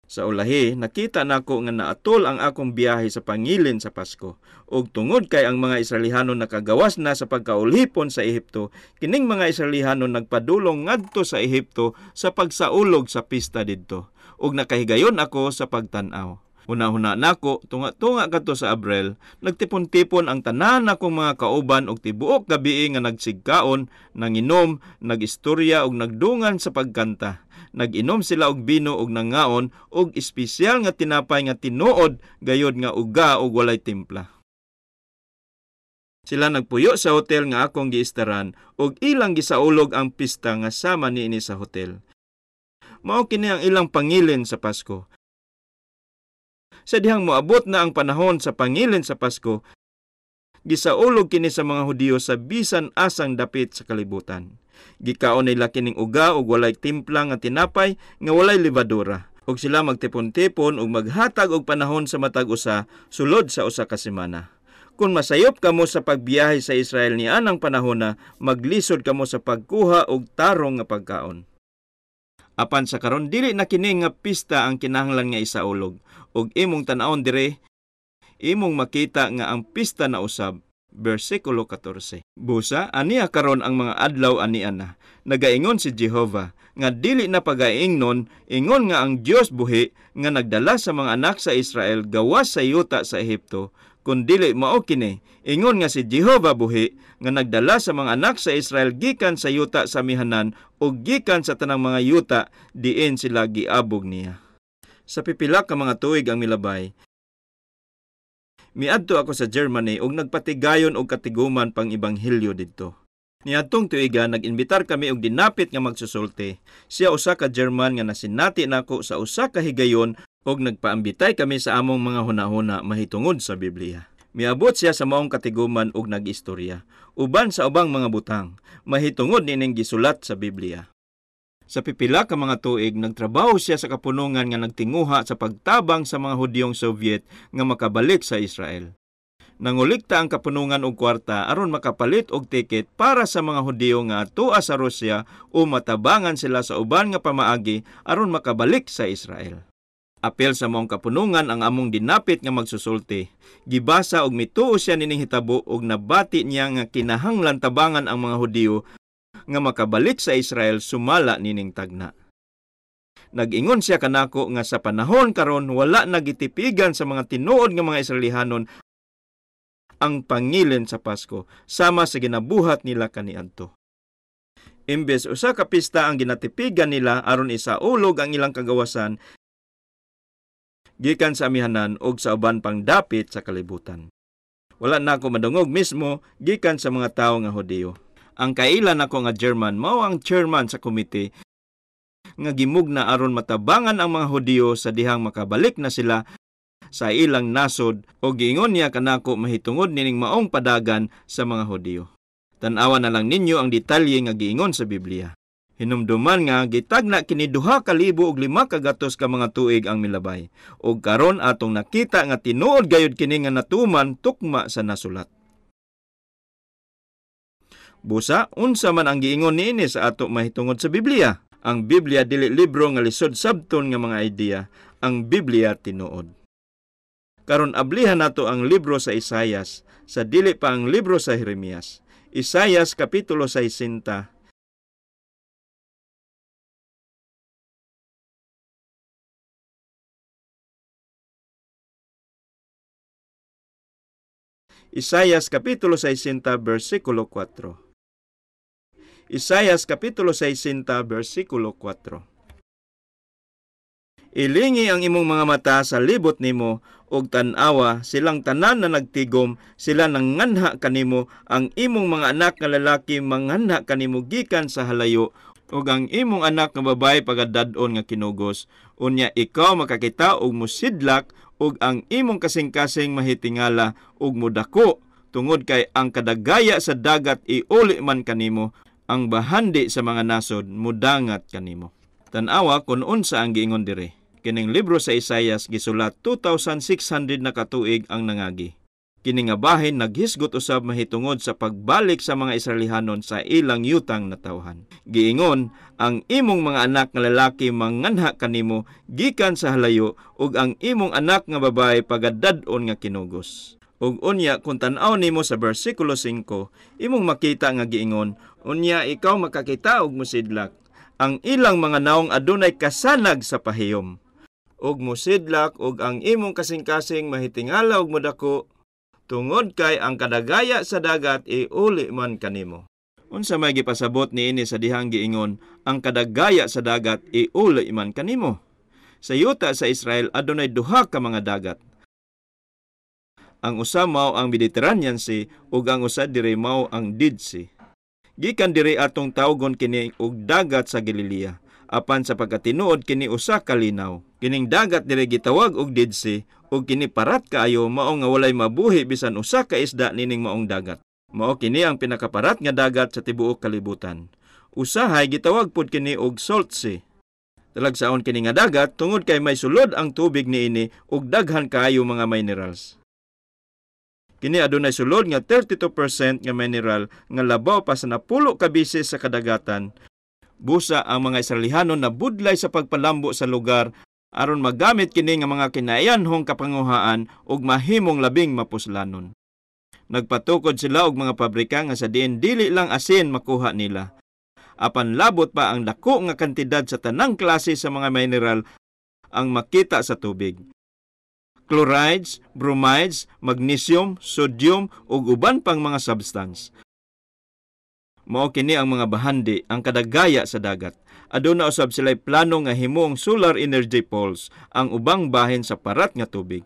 Sa ulahi, nakita nako nga naatol ang akong biyahe sa pangilin sa Pasko. Ug tungod kay ang mga Israelihanon nakagawas na sa pagkaulipon sa Ehipto, kining mga Israelihanon nagpadulong ngadto sa Ehipto sa pagsaulog sa pista didto. Ug nakahigayon ako sa pagtan-aw. Huna-huna nako, tunga-tunga kadto sa Abril, nagtipon-tipon ang tanan akong mga kauban og tibuok gabii nga nagsigkaon, nanginom, nagistorya og nagdungan sa pagkanta. Nag-inom sila og bino og nangaon og espesyal nga tinapay nga tinuod gayod nga uga og walay timpla. Sila nagpuyo sa hotel nga akong giistaran og ilang gisaulog ang pista nga sama niini sa hotel. Mao kini ang ilang pangilin sa Pasko. Sa dihang moabot na ang panahon sa pangilin sa Pasko, gisaulog kini sa mga Hudiyo sa bisan asang dapit sa kalibutan. Gikaon nila kining uga og walay timpla nga tinapay nga walay lebadura. Og sila magtipon-tipon og maghatag og panahon sa matag usa sulod sa usa ka semana. Kung masayop kamo sa pagbiyahe sa Israel nianang panahona, maglisod kamo sa pagkuha og tarong nga pagkaon. Apan sa karon dili na kini nga pista ang kinahanglan nga isaulog. Og imong tan-awon dire, imong makita nga ang pista na usab. Bersikulo 14. Busa, aniya karon ang mga adlaw ania na. Nagaingon si Jehova nga dili na pagaingnon, ingon nga ang Dios buhi nga nagdala sa mga anak sa Israel gawas sa yuta sa Ehipto. Kun dili mao kini, ingon nga si Jehova buhi nga nagdala sa mga anak sa Israel gikan sa yuta sa amihanan ug gikan sa tanang mga yuta diin sila giabog niya. Sa pipila ka mga tuig ang milabay, miadto ako sa Germany ug nagpatigayon og katiguman pang ebanghelyo didto. Niadtong tuiga nag-imbitar kami og dinapit nga magsusulti. Siya usa ka German nga nasinati nako sa usa ka higayon og nagpaambitay kami sa among mga hunahuna mahitungod sa Biblia. Miabot siya sa maong katiguman og nag-istorya uban sa ubang mga butang mahitungod nining gisulat sa Biblia. Sa pipila ka mga tuig, nagtrabaho siya sa kapunungan nga nagtinguha sa pagtabang sa mga Hudiyong Soviet nga makabalik sa Israel. Nangulikta ang kapunungan og kwarta aron makapalit og tiket para sa mga Hudiyo nga atua sa Rusya o matabangan sila sa uban nga pamaagi aron makabalik sa Israel. Apel sa maong kapunungan ang among dinapit nga magsusulti. Gibasa og mituo siya nining hitabo og nabati niya nga kinahanglan tabangan ang mga Hudiyo nga makabalik sa Israel sumala nining tagna. Nag-ingon siya kanako nga sa panahon karon wala nagitipigan sa mga tinuod nga mga Israelihanon ang pangilin sa Pasko sama sa ginabuhat nila kaniadto. Imbes usa ka pista ang ginatipigan nila aron isaulog ang ilang kagawasan gikan sa amihanan og sa uban pang dapit sa kalibutan. Wala na ako madungog mismo gikan sa mga tawo nga Hudiyo. Ang kailan nako nga German mao ang chairman sa komite nga gimugna aron matabangan ang mga Hudiyo sa dihang makabalik na sila sa ilang nasod o giingon niya kanako mahitungod nining maong padagan sa mga Hudiyo. Tan-awa na lang ninyo ang detalye nga giingon sa Biblia. Hinumduman nga gitagna kini 2,500 ka mga tuig ang milabay. Og karon atong nakita nga tinuod gayud kini nga natuman tukma sa nasulat. Busa, unsa man ang giingon niini sa ato mahitungod sa Biblia? Ang Biblia dili libro nga lisod sabton nga mga idea. Ang Biblia tinuod. Karon ablihan nato ang libro sa Isayas, sa dili pa ang libro sa Jeremias. Isayas kapitulo 60. Isayas kapitulo 60 bersikulo 4. Isayas kapitulo 60 bersikulo 4. Ilingi ang imong mga mata sa libot nimo og tan-awa silang tanan na nagtigom, sila nanganha kanimo, ang imong mga anak nga lalaki manganha kanimo gikan sa halayo, ug ang imong anak nga babae pagadad-on nga kinugos. Unya ikaw makakita og musidlak, ug ang imong kasing-kasing mahitingala ug mudako, tungod kay ang kadagaya sa dagat iuli man kanimo, ang bahandi sa mga nasod mudangat kanimo. Tan-awa kun unsa ang giingon diri. Kining libro sa Isayas gisulat 2,600 na katuig ang nangagi. Kini nga bahin naghisgot usab mahitungod sa pagbalik sa mga Israelihanon sa ilang yutang natawhan. Giingon, ang imong mga anak nga lalaki manganha kanimo gikan sa halayo ug ang imong anak nga babae pagadad-on nga kinugos. Ug unya kung tan-aw nimo sa bersikulo 5, imong makita nga giingon, unya ikaw makakita og musidlak. Ang ilang mga naong adunay kasanag sa pahiyom. Ug musidlak ug ang imong kasing-kasing mahitingala og modako, tungod kay ang kadagaya sa dagat iuli man kanimo. Unsa may gipasabot niini sa dihang giingon, ang kadagaya sa dagat iuli man kanimo? Sa yuta sa Israel adunay duha ka mga dagat. Ang usa mao ang Mediterranean Sea ug ang usa diri mao ang Dead Sea. Gikan diri atong tawgon kini og dagat sa Galilea. Apan sa pagkatinuod kini usa ka linaw. Kining dagat diri gitawag og Dead Sea ug kini parat kaayo mao nga walay mabuhi bisan usa ka isda nining maong dagat. Mao kini ang pinakaparat nga dagat sa tibuok kalibutan. Usahay gitawag pod kini og Salt Sea. Talagsaon kini nga dagat tungod kay may sulod ang tubig niini ug daghan kaayo mga minerals. Kini adunay sulod nga 32% nga mineral nga labaw pa sa 10 ka beses sa kadagatan. Busa ang mga Israelihanon na budlay sa pagpalambo sa lugar aron magamit kini nga mga kinayanhong kapanguhaan ug mahimong labing mapuslanon. Nagpatukod sila og mga pabrika nga sa diin dili lang asin makuha nila. Apan labot pa ang dako nga kantidad sa tanang klase sa mga mineral ang makita sa tubig. Chlorides, bromides, magnesium, sodium ug uban pang mga substance. Mao kini ang mga bahandi, ang kadagaya sa dagat. Aduna usab sila'y plano nga himong solar energy poles ang ubang bahin sa parat nga tubig.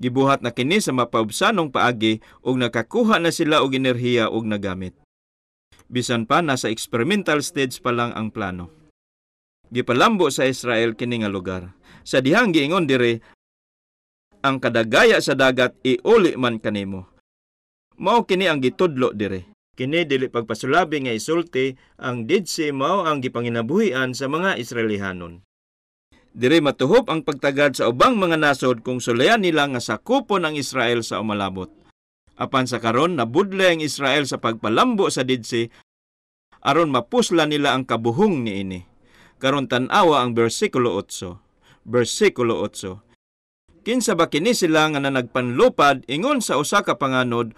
Gibuhat na kini sa mapaubsanong paagi ug nakakuha na sila og enerhiya ug nagamit. Bisan pa nasa experimental stage pa lang ang plano. Gipalambo sa Israel kini nga lugar. Sa dihang giingon diri, ang kadagaya sa dagat iuli man kanimo. Mao kini ang gitudlo diri. Kini dili pagpasulabi nga isulti ang Dead Sea mao ang gipanginabuhian sa mga Israelihanon. Diri matuhop ang pagtagad sa ubang mga nasod kung sulayan nila nga sakupon ang Israel sa umalabot. Apan sa karon nabudlay ang Israel sa pagpalambo sa Dead Sea aron mapusla nila ang kabuhong niini. Karon tan-awa ang bersikulo 8. Bersikulo 8. Kinsa ba kini sila nga nagpanlupad ingon sa usa ka panganod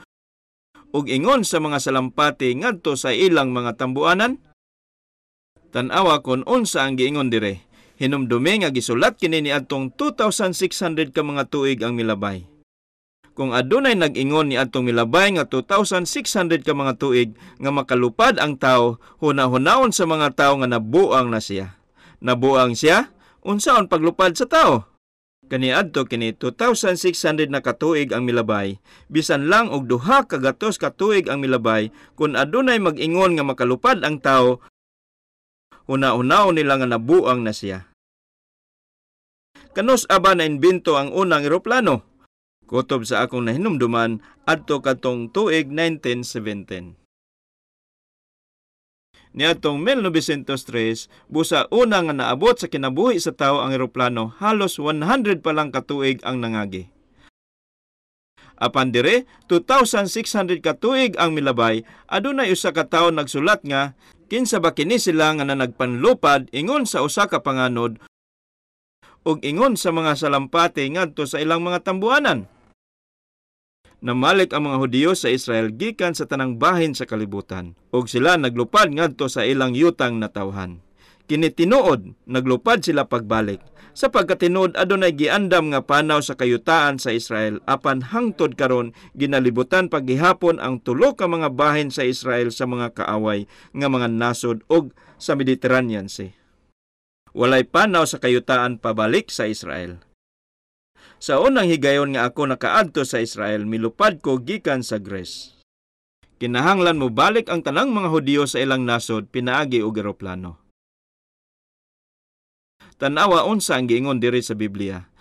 ug ingon sa mga salampati ngadto sa ilang mga tambuanan? Tan-awa kon unsa ang giingon dire. Hinumdumi nga gisulat kini niadtong 2,600 ka mga tuig ang milabay. Kung adunay nag-ingon niadtong milabay nga 2,600 ka mga tuig nga makalupad ang tao, huna-hunaon sa mga tao nga nabuang na siya. Nabuang siya? Unsaon paglupad sa tao? Kaniadto kini 2,600 na katuig ang milabay, bisan lang og 200 ka tuig ang milabay, kun adunay mag-ingon nga makalupad ang tao, huna-hunaon nila nga nabuang na siya. Kanus aba na imbento ang unang eroplano? Kutob sa akong nahinumduman adto kadtong tuig 1917. Niadtong 1903, busa una nga naabot sa kinabuhi sa tawo ang eroplano, halos 100 pa lang katuig ang nangagi. Apan dire, 2,600 katuig ang milabay, adunay usa ka tawo nagsulat nga, kinsa ba kini sila nga nagpanlupad ingon sa usa ka panganod ug ingon sa mga salampati ngadto sa ilang mga tambuanan? Namalik ang mga Hudiyo sa Israel gikan sa tanang bahin sa kalibutan, ug sila naglupad ngadto sa ilang yutang natawhan. Kini tinuod, naglupad sila pagbalik. Sa pagkatinuod adunay giandam nga panaw sa kayutaan sa Israel, apan hangtod karon ginalibutan paghihapon ang tulo ka mga bahin sa Israel sa mga kaaway nga mga nasod ug sa Mediterranean Sea. Walay panaw sa kayutaan pabalik sa Israel. Sa unang higayon nga ako nakaadto sa Israel, milupad ko gikan sa Greece. Kinahanglan mo balik ang tanang mga Hudiyo sa ilang nasod pinaagi og eroplano. Tan-awa unsa ang giingon diri sa Biblia.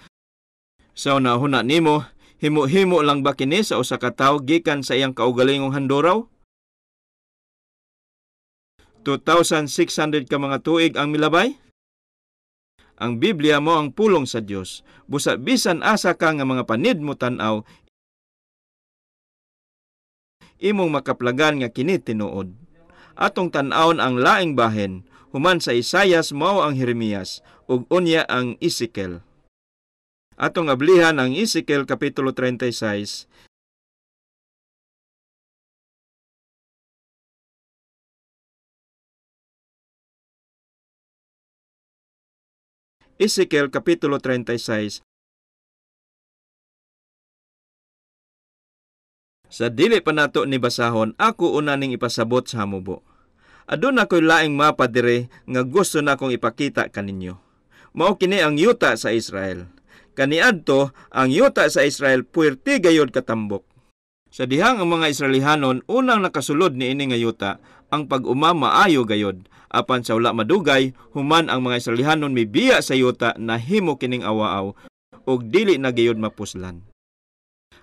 Sa una-huna nimo, himo-himo lang ba kini sa usa ka tawo gikan sa iyang kaugalingong handuraw? 2,600 ka mga tuig ang milabay? Ang Biblia mo ang pulong sa Dios. Busa bisan asa ka nga mga panid mo tan-aw, imong makaplagan nga kini tinuod. Atong tan-awon ang laing bahin, human sa Isayas mao ang Jeremias, ug unya ang Ezekiel. Atong ablihan ang Ezekiel kapitulo 36. Ezekiel kapitulo 36. Sa dili pa nato ni basahon, ako una ning ipasabot sa hamubo. Aduna ko'y laing mapa dire nga gusto na akong ipakita kaninyo. Mao kini ang yuta sa Israel. Kaniadto, ang yuta sa Israel puwerte gayod katambok. Sa dihang ang mga Israelihanon unang nakasulod niini nga yuta, ang pag-uma maayo gayod. Apan sa wala madugay, human ang mga Israelihanon mibiya sa yuta nahimo kining awaaw ug dili na gayod mapuslan.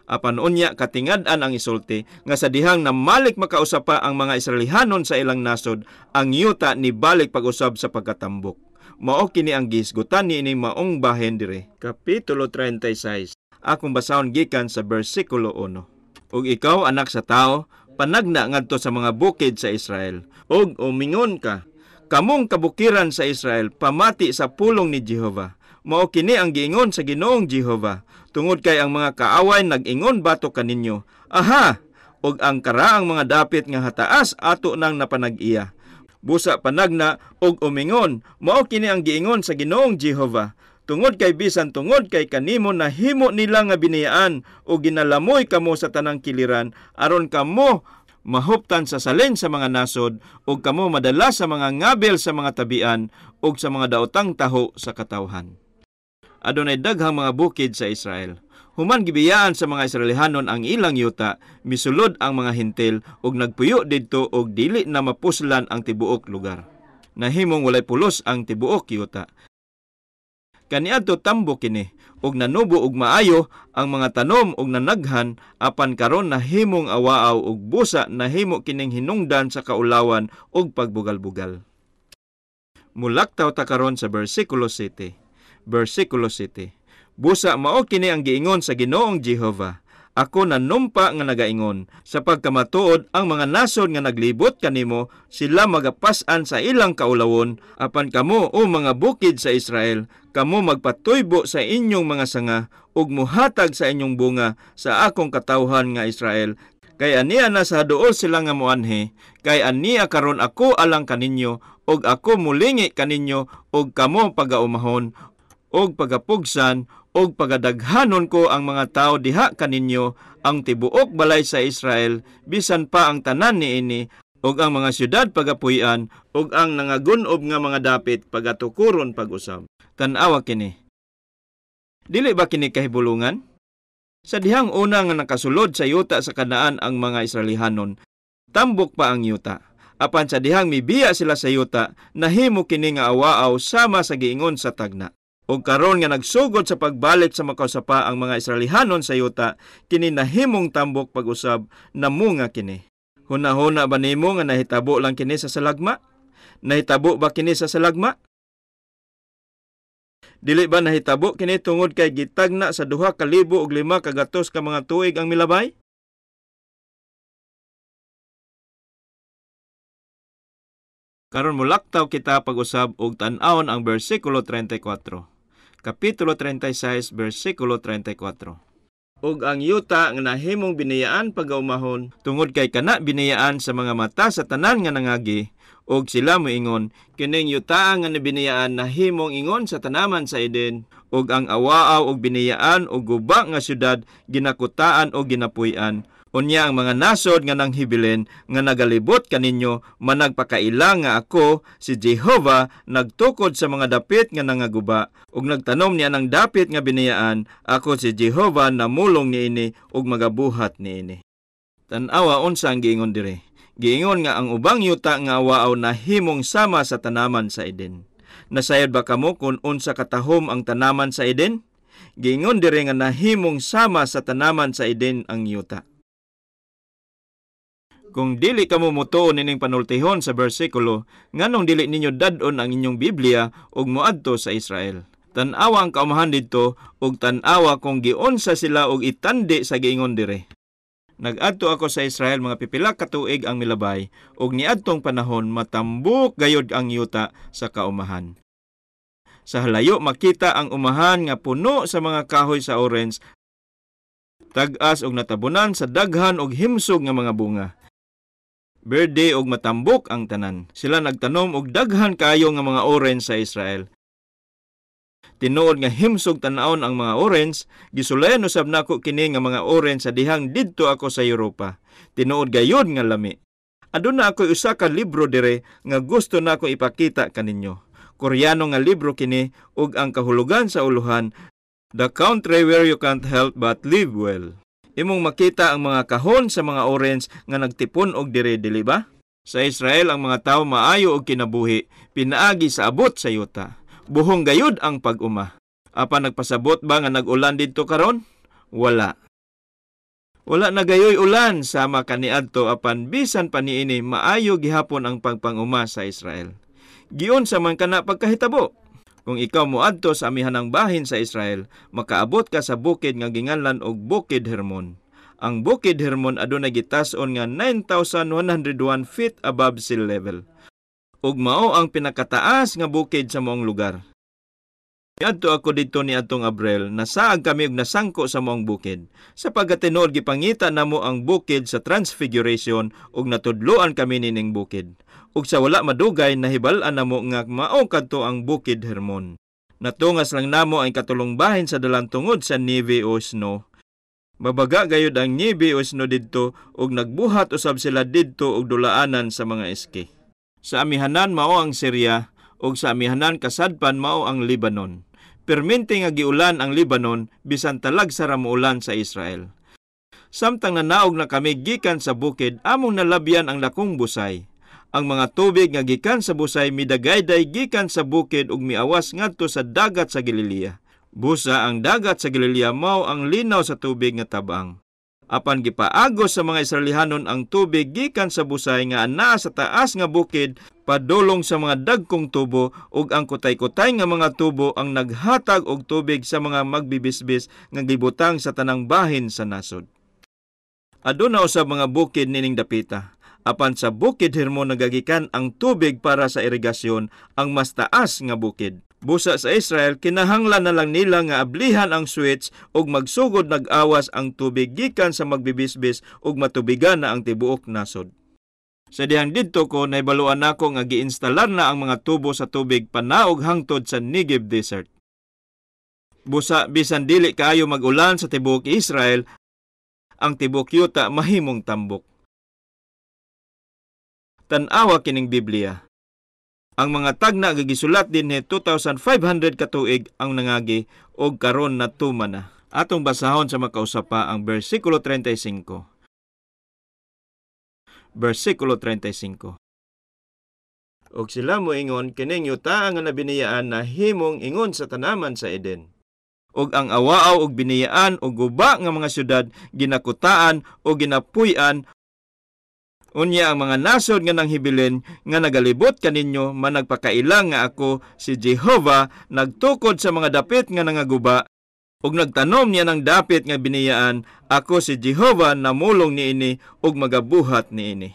Apan unya katingad-an ang isulti nga sa dihang namalik makausap pa ang mga Israelihanon sa ilang nasod, ang yuta nibalik pag-usab sa pagkatambok. Mao kini ang gihisgutan niini maong bahin dire. Kapitulo 36. Akong basahon gikan sa bersikulo 1. Ug ikaw, anak sa tao, panagna ngadto sa mga bukid sa Israel, ug umingon ka, kamong kabukiran sa Israel, pamati sa pulong ni Jehova. Mao kini ang giingon sa Ginoong Jehova, tungod kay ang mga kaaway nag-ingon batok kaninyo. Aha! Og ang karaang mga dapit nga hataas ato nang napanag-iya. Busa panagna og umingon, mao kini ang giingon sa Ginoong Jehova. Tungod kay bisan tungod kay kanimo nahimo nila nga biniyaan o ginalamoy kamo sa tanang kiliran, aron kamo mahuptan sa salin sa mga nasod ug kamo madala sa mga ngabil sa mga tabian ug sa mga daotang taho sa katawhan. Adunay daghang mga bukid sa Israel. Human gibiyaan sa mga Israelihanon ang ilang yuta, misulod ang mga hintil ug nagpuyo didto ug dili na mapuslan ang tibuok lugar. Nahimong walay pulos ang tibuok yuta. Kaniadto tambok kini ug nanubo og maayo ang mga tanom ug nanaghan, apan karon nahimong awaaw ug busa nahimo kining hinungdan sa kaulawan ug pagbugal-bugal. Mulaktaw ta karon sa bersikulo 7. Bersikulo 7. Busa mao kini ang giingon sa Ginoong Jehova. Ako nanumpa nga nagaingon, sa pagkamatuod ang mga nasod nga naglibot kanimo, sila magapas-an sa ilang kaulawon, apan kamo o mga bukid sa Israel, kamo magpatuybo sa inyong mga sanga ug muhatag sa inyong bunga sa akong katawhan nga Israel. Kay aniya na sa duol sila nga moanhi, kay aniya karon ako alang kaninyo, ug ako mulingi kaninyo, ug kamo pagaumahon, ug pagapugsan, ug pagadaghanon ko ang mga tao diha kaninyo, ang tibuok balay sa Israel, bisan pa ang tanan niini, ug ang mga syudad pagapuy-an, ug ang nangagun-ob nga mga dapit pagatukuron pag-usab. Tan-awa kini. Dili ba kini kahibulungan? Sa dihang una nga nakasulod sa yuta sa Kanaan ang mga Israelihanon, tambok pa ang yuta. Apan sa dihang mibiya sila sa yuta, nahimo kini nga awaaw sama sa giingon sa tagna. Og karon nga nagsugod sa pagbalik sa makausapa ang mga Israelihanon sa yuta, kini nahimong tambok pag-usab, namunga kini. Hunahuna ba nimo nga nahitabo lang kini sa salagma? Nahitabo ba kini sa salagma? Dili ba nahitabo kini tungod kay gitagna sa 2,500 ka mga tuig ang milabay? Karon molaktaw kita pag-usab og tan-awon ang bersikulo 34. Kapitulo 36, bersikulo 34. Ug ang yuta nga nahimong biniyaan pagaumahon, tungod kay kana biniyaan sa mga mata sa tanan nga nangagi, ug sila moingon, kining yuta nga nabiniyaan nahimong ingon sa tanaman sa Eden, ug ang awaaw og biniyaan og guba nga syudad ginakutaan og ginapuy-an. Unya ang mga nasod nga nanghibilin nga nagalibot kaninyo managpakaila nga ako si Jehova nagtukod sa mga dapit nga nangaguba ug nagtanom niya ng dapit nga biniyaan, ako si Jehova namulong niini ug magabuhat niini. Tan-awa unsa ang giingon dire. Giingon nga ang ubang yuta nga awaaw nahimong sama sa tanaman sa Eden. Nasayod ba kamo kung unsa katahom ang tanaman sa Eden? Giingon dire nga nahimong sama sa tanaman sa Eden ang yuta. Kung dili kamo motuo nining panultihon sa bersikulo, nganong dili ninyo dad-on ang inyong Biblia ug moadto sa Israel? Tan-awa ang kaumahan didto ug tan-awa kung giunsa sila og itandi sa giingon dire. Nag-adto ako sa Israel mga pipila ka tuig ang milabay ug niadtong panahon matambok gayod ang yuta sa kaumahan. Sa halayo makita ang umahan nga puno sa mga kahoy sa orange, tag-as og natabunan sa daghan og himsog nga mga bunga. Berde og matambok ang tanan. Sila nagtanom og daghan kaayo nga mga orange sa Israel. Tinuod nga himsog tan-awon ang mga orange, gisulayan usab nako kini nga mga orange sa dihang didto ako sa Europa. Tinuod gayud nga lami. Aduna ako'y usa ka libro dire nga gusto nako ipakita kaninyo. Koreano nga libro kini ug ang kahulugan sa uluhan, The Country Where You Can't Help But Live Well. Imong makita ang mga kahon sa mga orange nga nagtipon og dire, dili ba? Sa Israel ang mga tawo maayo og kinabuhi, pinaagi sa abot sa yuta. Buhong gayud ang pag-uma. Apan nagpasabot ba nga nag-ulan didto karon? Wala. Wala na gayoy ulan sama kaniadto, apan bisan pa niini maayo gihapon ang pagpanguma sa Israel. Giunsa man kana pagkahitabo? Kung ikaw moadto sa amihanang bahin sa Israel, makaabot ka sa bukid nga ginganlan og Bukid Hermon. Ang Bukid Hermon adunay gitas-on nga 9,101 feet above sea level. Ug mao ang pinakataas nga bukid sa maong lugar. Miadto ako didto niadtong Abril, nasaag kami og nasangko sa maong bukid. Sa pagkatinuod gipangita namo ang bukid sa Transfiguration ug natudloan kami nining bukid. Ug sa wala madugay nahibal-an namo nga mao kadto ang Bukid Hermon. Natungas lang namo ang katulong bahin sa dalan tungod sa niebe o snow. Mabaga gayud ang niebe o snow didto ug nagbuhat usab sila didto og dulaanan sa mga iski. Sa amihanan mao ang Syria ug sa amihanan kasadpan mao ang Lebanon. Permente nga giulan ang Lebanon bisan talagsa ra moolan sa Israel. Samtang nanaog na kami gikan sa bukid, among nalabyan ang dakong busay. Ang mga tubig nga gikan sa busay midagayday gikan sa bukid ug miawas ngadto sa dagat sa Galilea. Busa ang dagat sa Galilea mao ang linaw sa tubig nga tabang. Apan gipaagos sa mga Israelihanon ang tubig gikan sa busay nga anaa sa taas nga bukid padulong sa mga dagkong tubo, ug ang kutay-kutay nga mga tubo ang naghatag og tubig sa mga magbibisbis nga gibutang sa tanang bahin sa nasod. Aduna usab mga bukid nining dapita. Apan sa Bukid Hermon nagagikan ang tubig para sa irigasyon, ang mas taas nga bukid. Busa sa Israel, kinahanglan na lang nila nga ablihan ang switch ug magsugod nag-awas ang tubig gikan sa magbibisbis ug matubigan na ang tibuok nasod. Sa dihang didto ko, nahibaluan nako nga giinstalar na ang mga tubo sa tubig panaog hangtod sa Negev Desert. Busa bisan dili kaayo mag-ulan sa tibuok Israel, ang tibuok yuta mahimong tambok. Tan-awa kining Biblia. Ang mga tagna nga gisulat dinhi 2,500 ka tuig ang nangagi og karon natuman na. Atong basahon sa makausa pa ang bersikulo 35. Bersikulo 35. Og sila moingon, kining yuta nga nabiniyaan na himong ingon sa tanaman sa Eden. Og ang awaaw og biniyaan og guba nga mga syudad ginakutaan o ginapuy-an. Unya ang mga nasod nga nanghibilin nga nagalibot kaninyo managpakailang nga ako si Jehova nagtukod sa mga dapit nga nangaguba ug nagtanom niya ng dapit nga biniyaan. Ako si Jehova namulong niini ug magabuhat niini.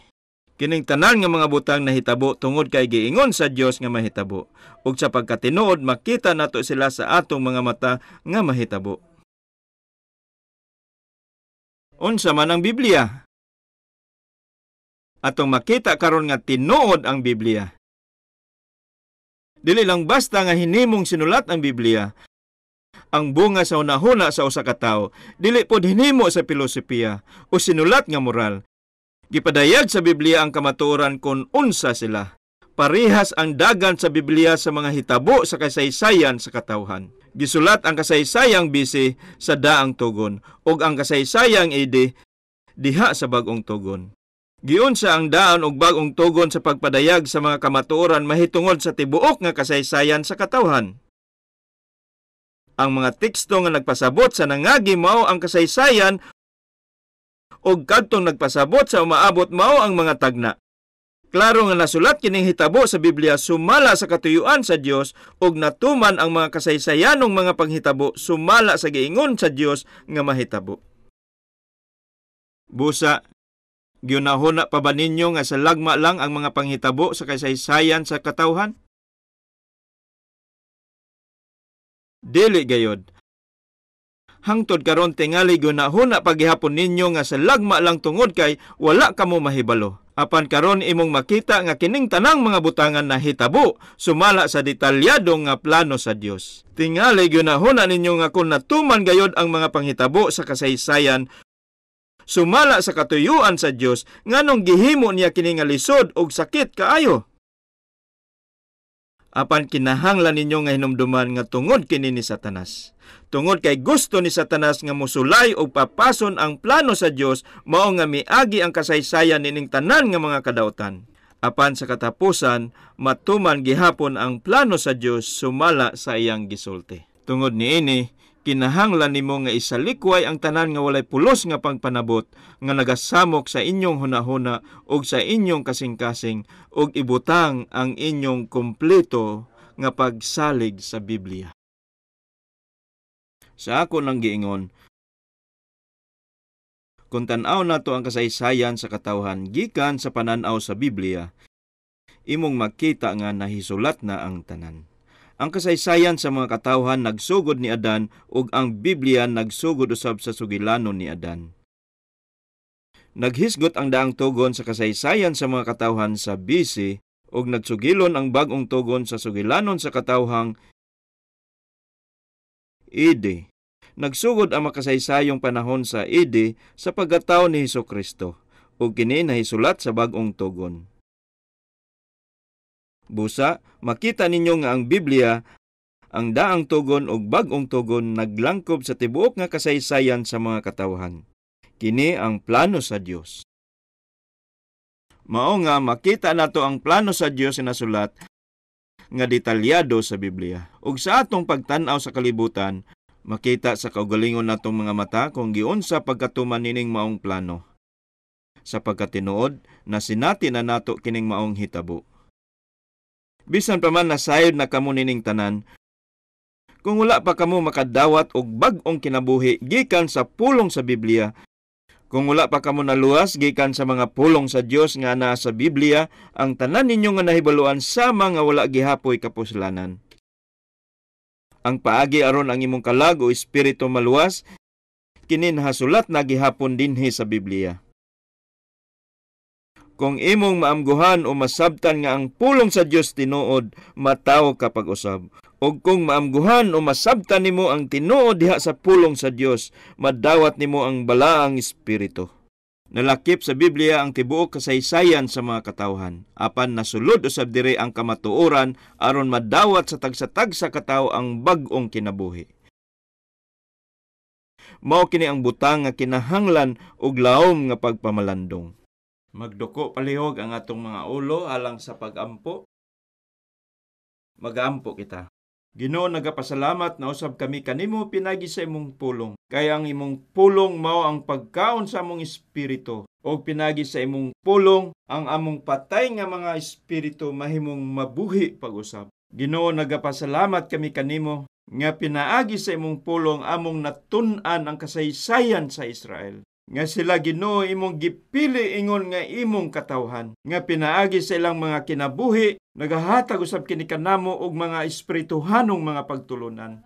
Kining tanan nga mga butang nahitabo tungod kay giingon sa Dios nga mahitabo, ug sa pagkatinuod makita nato sila sa atong mga mata nga mahitabo. Unsa man ang Biblia? Atong makita karon nga tinuod ang Biblia. Dili lang basta nga hinimong sinulat ang Biblia. Ang bunga sa hunahuna sa usa ka tawo, dili pod hinimo sa pilosopiya o sinulat nga moral. Gipadayag sa Biblia ang kamatuoran kon unsa sila. Parehas ang dagan sa Biblia sa mga hitabo sa kasaysayan sa katawhan. Gisulat ang kasaysayang BC sa daang tugon ug ang kasaysayang AD diha sa bag-ong tugon. Giunsa ang daan og bag-ong tugon sa pagpadayag sa mga kamatuoran mahitungod sa tibuok nga kasaysayan sa katawhan. Ang mga teksto nga nagpasabot sa nangagi mao ang kasaysayan ug kadtong nagpasabot sa umaabot mao ang mga tagna. Klaro nga nasulat kining hitabo sa Biblia sumala sa katuyuan sa Dios ug natuman ang mga kasaysayanong mga panghitabo sumala sa giingon sa Dios nga mahitabo. Busa, giunahuna pa ba ninyo nga sa lagma lang ang mga panghitabo sa kasaysayan sa katawhan? Dili gayod. Hangtod karon tingali giunahuna paghihapon ninyo nga sa lagma lang tungod kay wala kamo mahibalo. Apan karon imong makita nga kining tanang mga butangan nahitabo sumala sa detalyado nga plano sa Dios. Tingali giunahuna ninyo nga kun natuman gayod ang mga panghitabo sa kasaysayan sumala sa katuyuan sa Dios, nganong gihimo niya kini nga lisod og sakit kaayo. Apan kinahanglan ninyo nga hinumduman nga tungod kini ni Satanas. Tungod kay gusto ni Satanas nga mosulay og papason ang plano sa Dios, mao nga miagi ang kasaysayan nining tanan nga mga kadautan. Apan sa katapusan, matuman gihapon ang plano sa Dios sumala sa iyang gisulti. Tungod niini, kinahanglan nimo nga isalikway ang tanan nga walay pulos nga pagpanabot nga nagasamok sa inyong hunahuna ug sa inyong kasing-kasing ug ibutang ang inyong kompleto nga pagsalig sa Biblia. Sa ako nang giingon, kung tan-aw nato ang kasaysayan sa katawhan gikan sa panan-aw sa Biblia, imong makita nga nahisulat na ang tanan. Ang kasaysayan sa mga katawhan nagsugod ni Adan ug ang Biblia nagsugod usab sa sugilanon ni Adan. Naghisgot ang daang tugon sa kasaysayan sa mga katawhan sa BC ug nagsugilon ang bag-ong tugon sa sugilanon sa katawhang AD. Nagsugod ang makasaysayong panahon sa AD sa pagkatao ni Hesukristo ug kini nahisulat sa bag-ong tugon. Busa, makita ninyo nga ang Biblia, ang daang tugon ug bag-ong tugon naglangkob sa tibuok nga kasaysayan sa mga katawhan. Kini ang plano sa Dios. Mao nga makita nato ang plano sa Dios nga nasulat nga detalyado sa Biblia. Ug sa atong pagtan-aw sa kalibutan, makita sa kaugalingon natong mga mata kung giunsa pagkatuman nining maong plano. Sa pagkatinuod, nasinati na nato kining maong hitabo. Bisan pa man nasayod na kamo nining tanan, kung wala pa kamo makadawat og bag-ong kinabuhi gikan sa pulong sa Biblia, kung wala pa kamo naluwas gikan sa mga pulong sa Dios nga naa sa Biblia, ang tanan ninyo nga nahibaluan sama nga wala gihapoy kapuslanan. Ang paagi aron ang imong kalag o espiritu maluwas, kini nahasulat na gihapon dinhi sa Biblia. Kung imong maamguhan o masabtan nga ang pulong sa Dios tinuod, matawo ka pag-usab. O kung maamguhan o masabtan nimo ang tinuod diha sa pulong sa Dios, madawat nimo ang balaang espiritu. Nalakip sa Biblia ang tibuok kasaysayan sa mga katawhan. Apan nasulod usab diri ang kamatuoran aron madawat sa tagsa-tagsa katawo ang bag-ong kinabuhi. Mao kini ang butang nga kinahanglan og lawom nga pagpamalandong. Magduko palihog ang atong mga ulo alang sa pagampo. Magampo kita. Ginoo, nagapasalamat na usab kami kanimo pinagi sa imong pulong. Kay ang imong pulong mao ang pagkaon sa among espiritu. Og pinagi sa imong pulong ang among patay nga mga espiritu mahimong mabuhi pag-usab. Ginoo, nagapasalamat kami kanimo nga pinaagi sa imong pulong among natun-an ang kasaysayan sa Israel. Nga sila, Ginoo, imong gipili ingon nga imong katawhan, nga pinaagi sa ilang mga kinabuhi nagahatag usab kini kanamo og mga espirituhanong mga pagtulunan.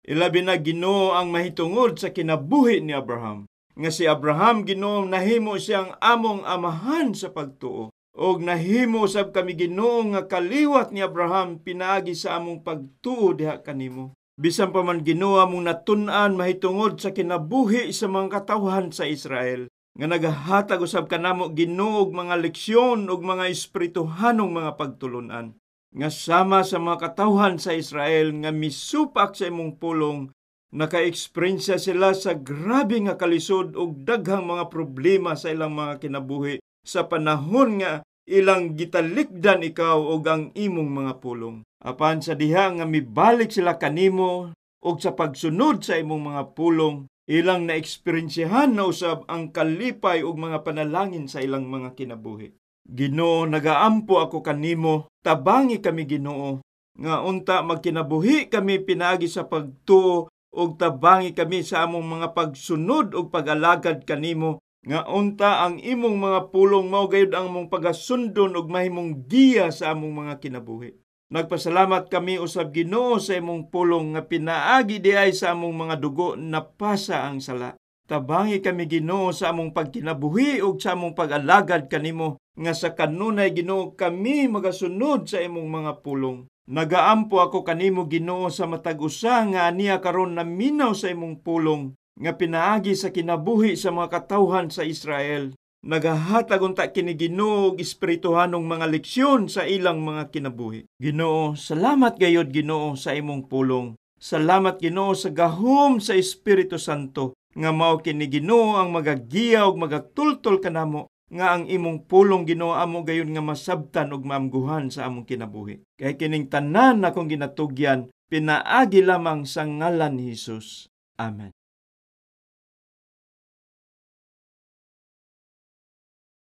Ilabi na, Ginoo, ang mahitungod sa kinabuhi ni Abraham, nga si Abraham, Ginoo, nahimo siyang among amahan sa pagtuo, og nahimo usab kami, Ginoo, nga kaliwat ni Abraham pinaagi sa among pagtuo diha kanimo. Bisan pa man, Ginoo, among natun-an mahitungod sa kinabuhi sa mga katawhan sa Israel, nga nagahatag usab kanamo, Ginoo, og mga leksyon ug mga espirituhanong mga pagtulunan, nga sama sa mga katawhan sa Israel nga misupak sa imong pulong, naka-eksperyensya sila sa grabe nga kalisod ug daghang mga problema sa ilang mga kinabuhi sa panahon nga ilang gitalikdan ikaw ug ang imong mga pulong. Apan sa diha nga mibalik sila kanimo ug sa pagsunod sa imong mga pulong, ilang naeksperyensyahan na usab ang kalipay ug mga panalangin sa ilang mga kinabuhi. Ginoo, nagaampo ako kanimo, tabangi kami, Ginoo, nga unta magkinabuhi kami pinaagi sa pagtuo ug tabangi kami sa among mga pagsunod ug pag-alagad kanimo, nga unta ang imong mga pulong mao gayud ang among pagasundon ug mahimong giya sa among mga kinabuhi. Nagpasalamat kami usab, Ginoo, sa imong pulong nga pinaagi diay sa among mga dugo napasa ang sala. Tabangi kami, Ginoo, sa among pagkinabuhi ug sa among pag-alagad kanimo, nga sa kanunay, Ginoo, kami magasunod sa imong mga pulong. Nagaampo ako kanimo, Ginoo, sa matag usa nga aniya karon naminaw sa imong pulong nga pinaagi sa kinabuhi sa mga katawhan sa Israel. Nagahatag unta kini, Ginoo, og espirituhanong mga leksyon sa ilang mga kinabuhi. Ginoo, salamat gayod, Ginoo, sa imong pulong. Salamat, Ginoo, sa gahom sa Espiritu Santo nga mao kini, Ginoo, ang magagiya ug magatultol kanamo nga ang imong pulong, Ginoo, amo gayon nga masabtan ug maamguhan sa among kinabuhi. Kay kining tanan akong ginatugyan pinaagi lamang sa ngalan ni Hesus. Amen.